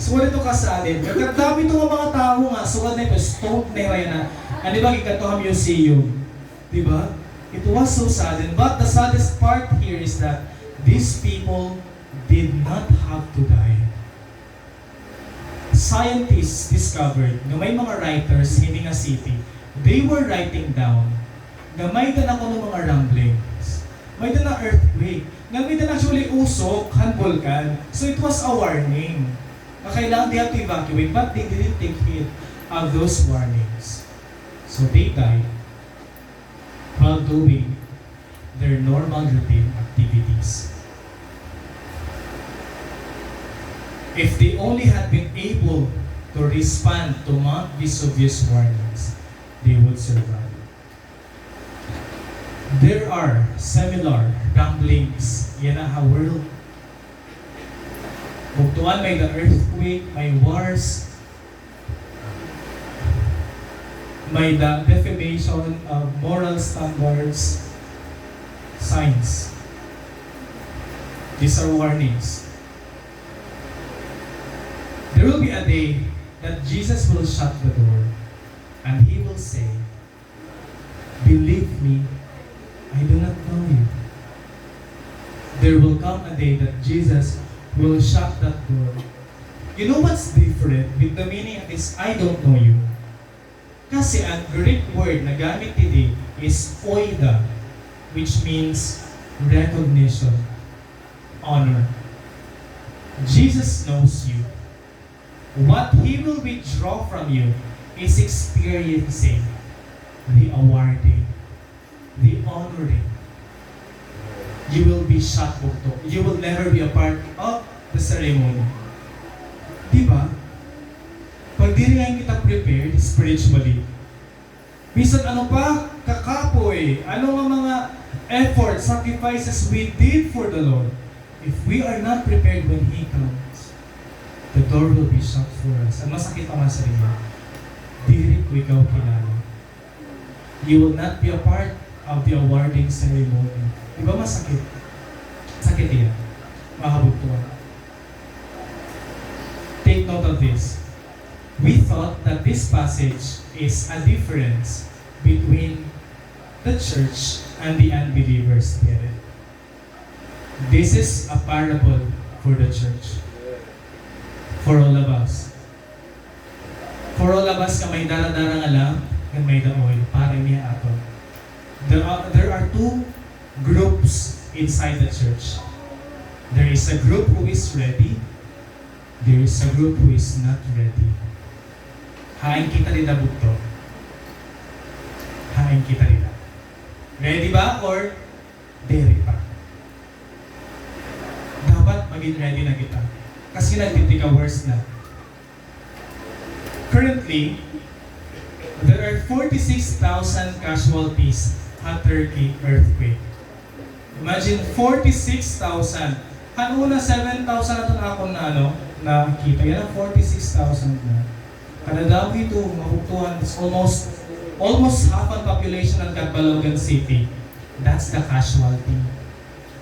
So, diri ito ka-sudden. Nagkadami ito nga mga tawo nga, sugad na ito, stone na ito na. Ano ba, gikan to ha museum? Di ba? It was so sudden. But the saddest part here is that these people did not have to die. Scientists discovered nga may mga writers hini nga city, they were writing down nga may-ada na kuno mga rumblings, may-ada na earthquake, nga may-ada na actually usok han bulkan. So it was a warning nga kailangan they have to evacuate, but they didn't take heed of those warnings. So they died while doing their normal routine activities. If they only had been able to respond to Mount Vesuvius warnings, they would survive. There are similar rumblings yana ha world. Bugtoan, may-ada earthquake, may wars, may-ada defamation of moral standards. Signs. These are warnings. There will be a day that Jesus will shut the door and he will say, "Believe me, I do not know you." There will come a day that Jesus will shut that door. You know what's different with the meaning of this "I don't know you"? Kasi an Greek word na gamit didi is oida, which means recognition, honor. Jesus knows you. What he will withdraw from you is experiencing the awarding, the honoring. You will be shut, bugto. You will never be a part of the ceremony. Di ba? Pag diri ngay-an kita prepared spiritually, bisan ano pa kakapoy, ano nga mga effort, sacrifices we did for the Lord, if we are not prepared when He comes, the door will be shut for us. An masakit pa nga sa inyo, diri ko ikaw kilala. You will not be a part of the awarding ceremony. Di ba masakit? Sakit iya, mga kabugtoan. Take note of this. We thought that this passage is a difference between the church and the unbelievers. This is a parable for the church, for all of us. For all of us nga may dara-dara nga lamp, ngan may-ada oil, para ini ha aton. There are, there are two groups inside the church. There is a group who is ready. There is a group who is not ready. Hain kita dida, bugto? Hain kita dida? Ready ba or diri pa? Dapat magin ready na kita. Kasi nagtitika-worse na. Currently, there are forty-six thousand casualties ha Turkey earthquake. Imagine, forty-six thousand. Han una, seven thousand aton akon na, ano, nakita. Yana, forty-six thousand na. Kadadamo hito, mabugtoan, it's almost, almost half an population han Catbalogan City. That's the casualty.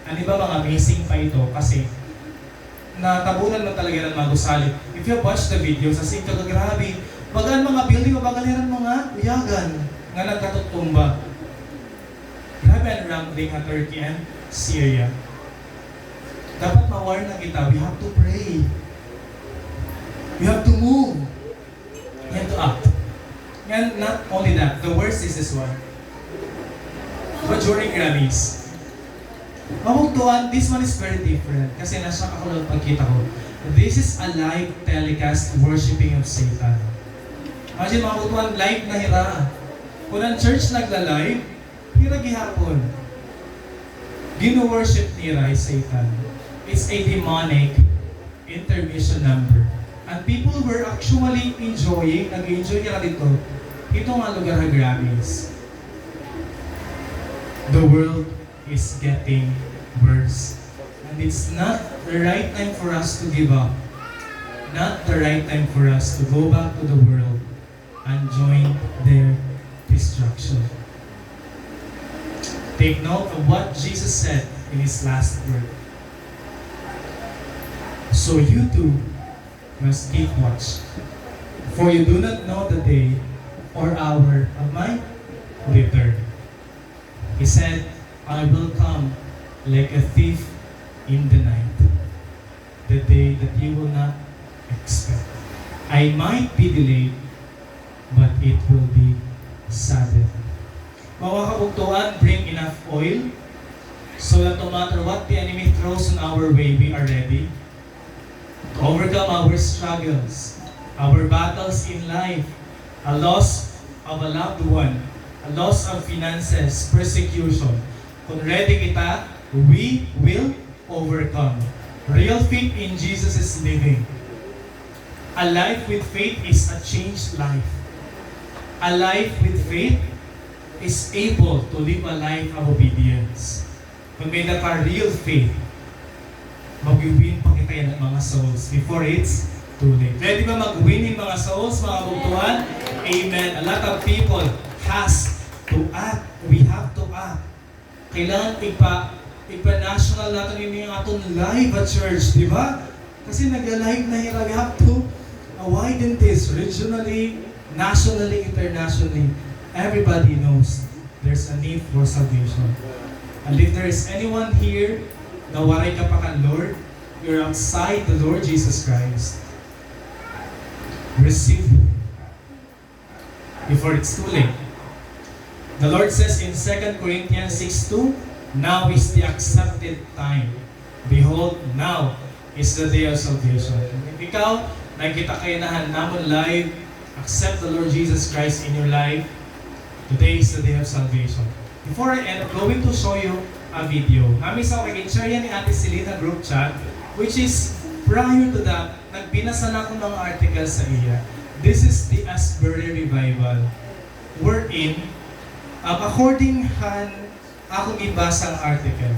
An iba, mga missing pa ito kasi natabunan man talaga hira hin mga gusali. If you watch the videos, as in, kakagrabe. Baga an mga building, mabagal hira hin mga uyagan nga nagkatutumba. Grabe an rumbling ha Turkey and Syria. Dapat ma-warn na kita. We have to pray. We have to move. We have to act. And not only that, the worst is this one. But during Grammys, mabugtoan, this one is very different. Kasi na-shock ako ha pagkita ko. This is a live telecast worshiping of Satan. Imagine, mabugtoan, live na hira. Kun an church nagla-live, hira gihapon. Gino-worship nira hi Satan. It's a demonic intermission number. And people were actually enjoying, nag-enjoy hira didto. Hito nga lugar ha Grammys. The world is getting worse. And it's not the right time for us to give up. Not the right time for us to go back to the world and join their destruction. Take note of what Jesus said in his last word. So you too must keep watch, for you do not know the day or hour of my return. He said, "I will come like a thief in the night, the day that you will not expect." I might be delayed, but it will be sudden. Mga kabugtoan, bring enough oil so that no matter what the enemy throws on our way, we are ready to overcome our struggles, our battles in life, a loss of a loved one, a loss of finances, persecution. Kung ready kita, we will overcome. Real faith in Jesus is living. A life with faith is a changed life. A life with faith is able to live a life of obedience. Kun may-ada ka real faith, mag-win pa kita yana mga souls before it's too late. Ready ba mag-win hin mga souls, mga kabugtoan? Amen. A lot of people has to act. We have to act. Kailangan ipa-, ipa-national naton ini nga aton live at church, di ba? Kasi nagla-live na hira. We have to, uh, widen this regionally, nationally, internationally. Everybody knows there's a need for salvation. And if there is anyone here na waray ka pa kan Lord, you're outside the Lord Jesus Christ, receive before it's too late. The Lord says in Second Corinthians six two, "Now is the accepted time. Behold, now is the day of salvation." If ikaw, nakita ka yana han amon live, accept the Lord Jesus Christ in your life. Today is the day of salvation. Before I end, I'm going to show you a video. Mami, sa akin, share yana ni Ate Celine ha group chat, which is prior to that, nagbinasa na ako mga article sa iya. This is the Asbury Revival, wherein, um, according han akon gibasa nga article,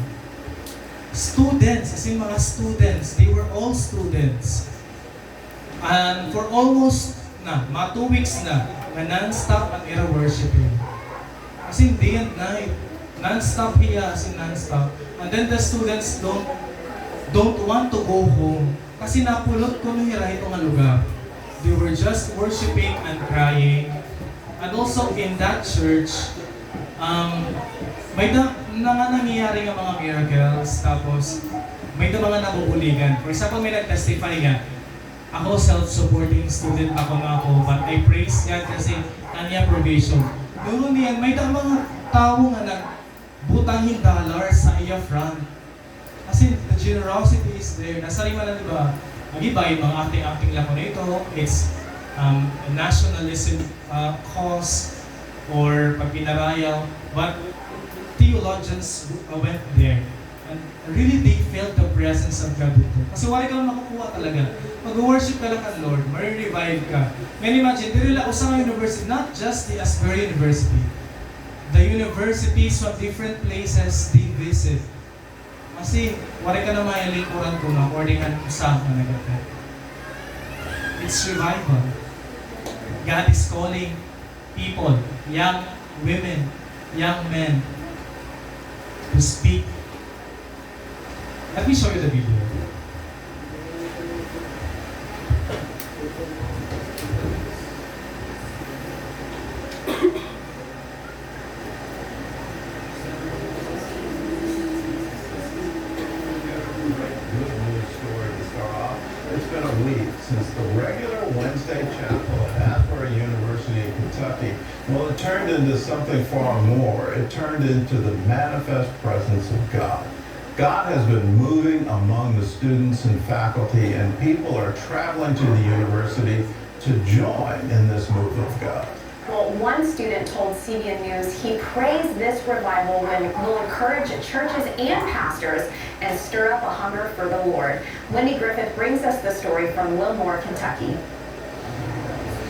students, as in mga students, they were all students. And for almost na, mga two weeks na, nga non-stop an ira worshiping. As in, day and night. Non-stop hiya, as in non-stop. And then the students don't, don't want to go home. Kasi napulot kuno hira hito nga lugar. They were just worshiping and crying. And also in that church, um, may-ada mga nangyayari nga mga miracles, tapos may-ada mga nabubuligan. For example, may nag-testify nga, Ako, self-supporting student ako nga ako, but I praise God kasi an iya provision. Dulo niyan, may-ada mga tawo nga nagbutang hin dollar sa iya front. As in, the generosity is there. Nasiring man la, di ba? Agi ba, mga acting-acting la kuno ito. It's, um, a nationalism, uh, cause or pagpinarayaw. But theologians, uh, went there. And really, they felt the presence of God dito. Kasi waray ka man makukuha talaga. Mag-worship ka la kan Lord, mare-revive ka. Ngan imagine, diri la usa nga university, not just the Asbury University. The universities from different places, they visit. Kasi, waray ka na malilingkuran kuno, according han usa nga nag-attend. It's revival. God is calling people, young women, young men, to speak. Let me show you the video. Good news story to start off. It's been a week since the regular Wednesday chapel at Asbury University in Kentucky, well, it turned into something far more. It turned into the manifest presence of God. God has been moving among the students and faculty, and people are traveling to the university to join in this move of God. Well, one student told C B N News he prays this revival will, will encourage churches and pastors and stir up a hunger for the Lord. Wendy Griffith brings us the story from Wilmore, Kentucky.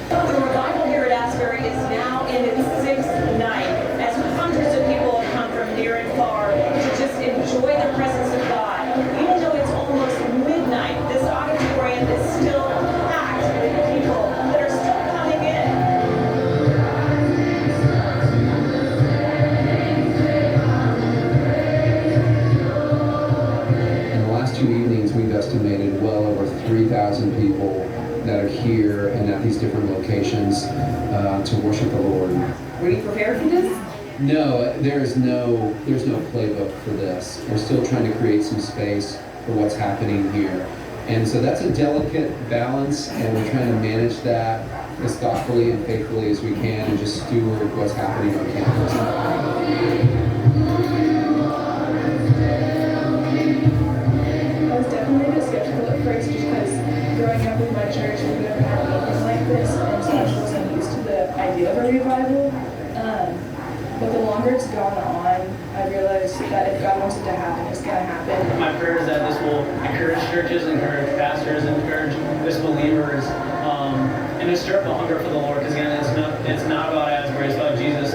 The revival here at Asbury is now in its sixth night, as hundreds of people have come from near and far to just enjoy the presence of God. Even though it's almost midnight, this auditorium is still packed with people that are still coming in. In the last two evenings, we've estimated well over three thousand people that are here and at these different locations, uh, to worship the Lord. Were you prepared for this? No, there is no, there's no playbook for this. We're still trying to create some space for what's happening here. And so that's a delicate balance, and we're trying to manage that as thoughtfully and faithfully as we can and just steward what's happening on campus. I was definitely a bit skeptical at first just 'cause growing up in my church, we've never had anything like this, and so I just wasn't used to the idea of a revival. Um, but the longer it's gone on, I realized that if God wants it to happen, it's gonna happen. My prayer is that this will encourage churches, encourage pastors, encourage disbelievers, um, and to stir up a hunger for the Lord, 'cause again, it's not, it's not about Asbury, it's about Jesus.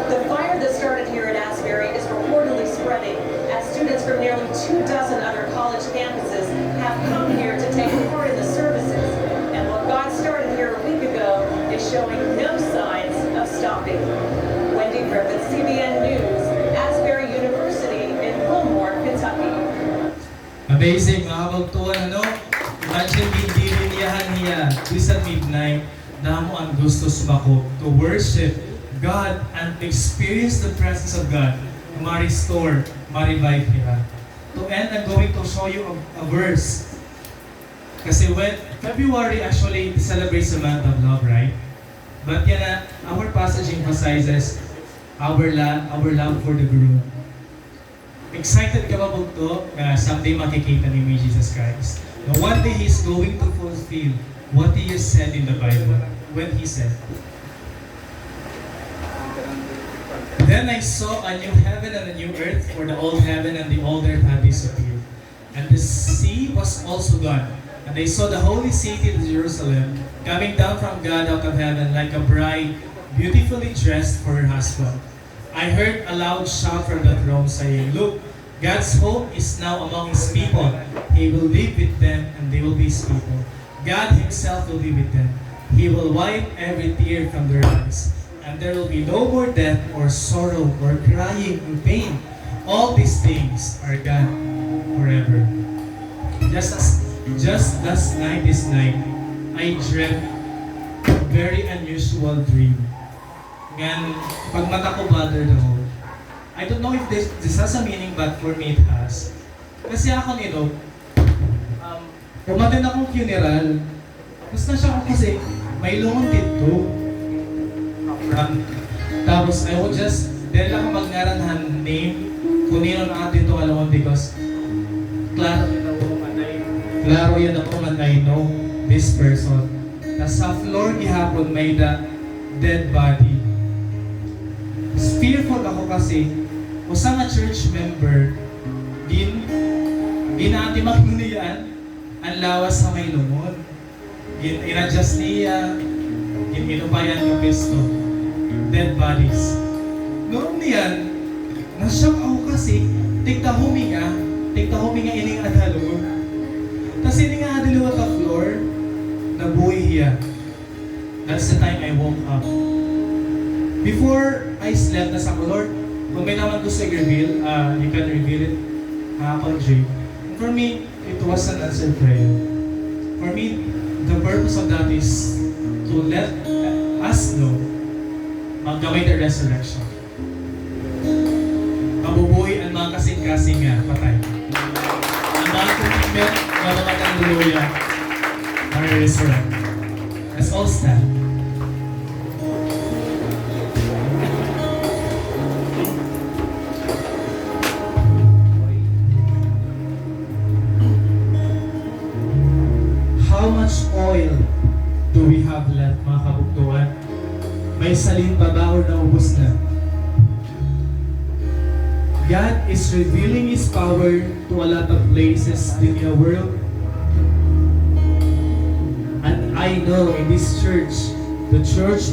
The fire that started here at Asbury is reportedly spreading as students from nearly two dozen other college campuses have come here to take part in the services. And what God started here a week ago is showing no signs of stopping. Wendy Griffith, C B N News, Asbury University in Wilmore, Kentucky. Amazing, mga kabugtoan, ano? Imagine, gindilinyahan hiya, bisan midnight, damo an gusto sumakop to worship God and to experience the presence of God. Ma-restore, ma-revive hira. To end, I'm going to show you a, a verse. Kasi when February actually celebrates the month of love, right? But yana, our passage emphasizes our la-, our love for the groom. Excited ka ba, bugto, nga someday makikita nimo hi Jesus Christ? Na one day He's going to fulfill what He has said in the Bible when He said, "Then I saw a new heaven and a new earth, for the old heaven and the old earth had disappeared." And the sea was also gone. And I saw the holy city, Jerusalem, coming down from God out of heaven like a bride, beautifully dressed for her husband. I heard a loud shout from the throne saying, "Look, God's home is now among His people. He will live with them and they will be His people. God Himself will be with them. He will wipe every tear from their eyes. And there will be no more death or sorrow or crying or pain. All these things are gone forever." Just as, just last night, this night, I dreamt a very unusual dream. Ngan, pagmata ko bothered ako. I don't know if this, this has a meaning, but for me it has. Kasi akon, you know, um, Umattend ako hin funeral. Basta siya ako kasi may lungon didto. Tapos, I will just, diri la ako magngaran han name, kon hin-o an ato didto nga lungon because klaro iya na ako nga I know this person. Tas ha floor gihapon may-ada dead body. Fearful ako kasi usa nga church member, gin-, gin-antimagno niya an lawas ha may lungon. Gin-, in-adjust niya, gin-inupayan nga pwesto. Dead bodies. Nuon niyan, na-shock ako kasi tigtahuminga, tigtahuminga ini nga ada ha lungon. Tas ini nga ada liwat ha floor, nabuhi hiya. That's the time I woke up. Before I slept, nasa ako, "Lord, kon may-ada man gusto i-reveal, ah, you can reveal it ha akon dream." And for me, it was an answered prayer. For me, the purpose of that is to let us know nga may-ada resurrection. Mabubuhi an mga kasingkasing nga patay. An mga commitment nga mga hallelujah are resurrect. Let's all stand. How much oil do we have left, mga kabugtoan? May salin pa ba or naubos na? God is revealing His power to a lot of places in the world. And I know in this church, the church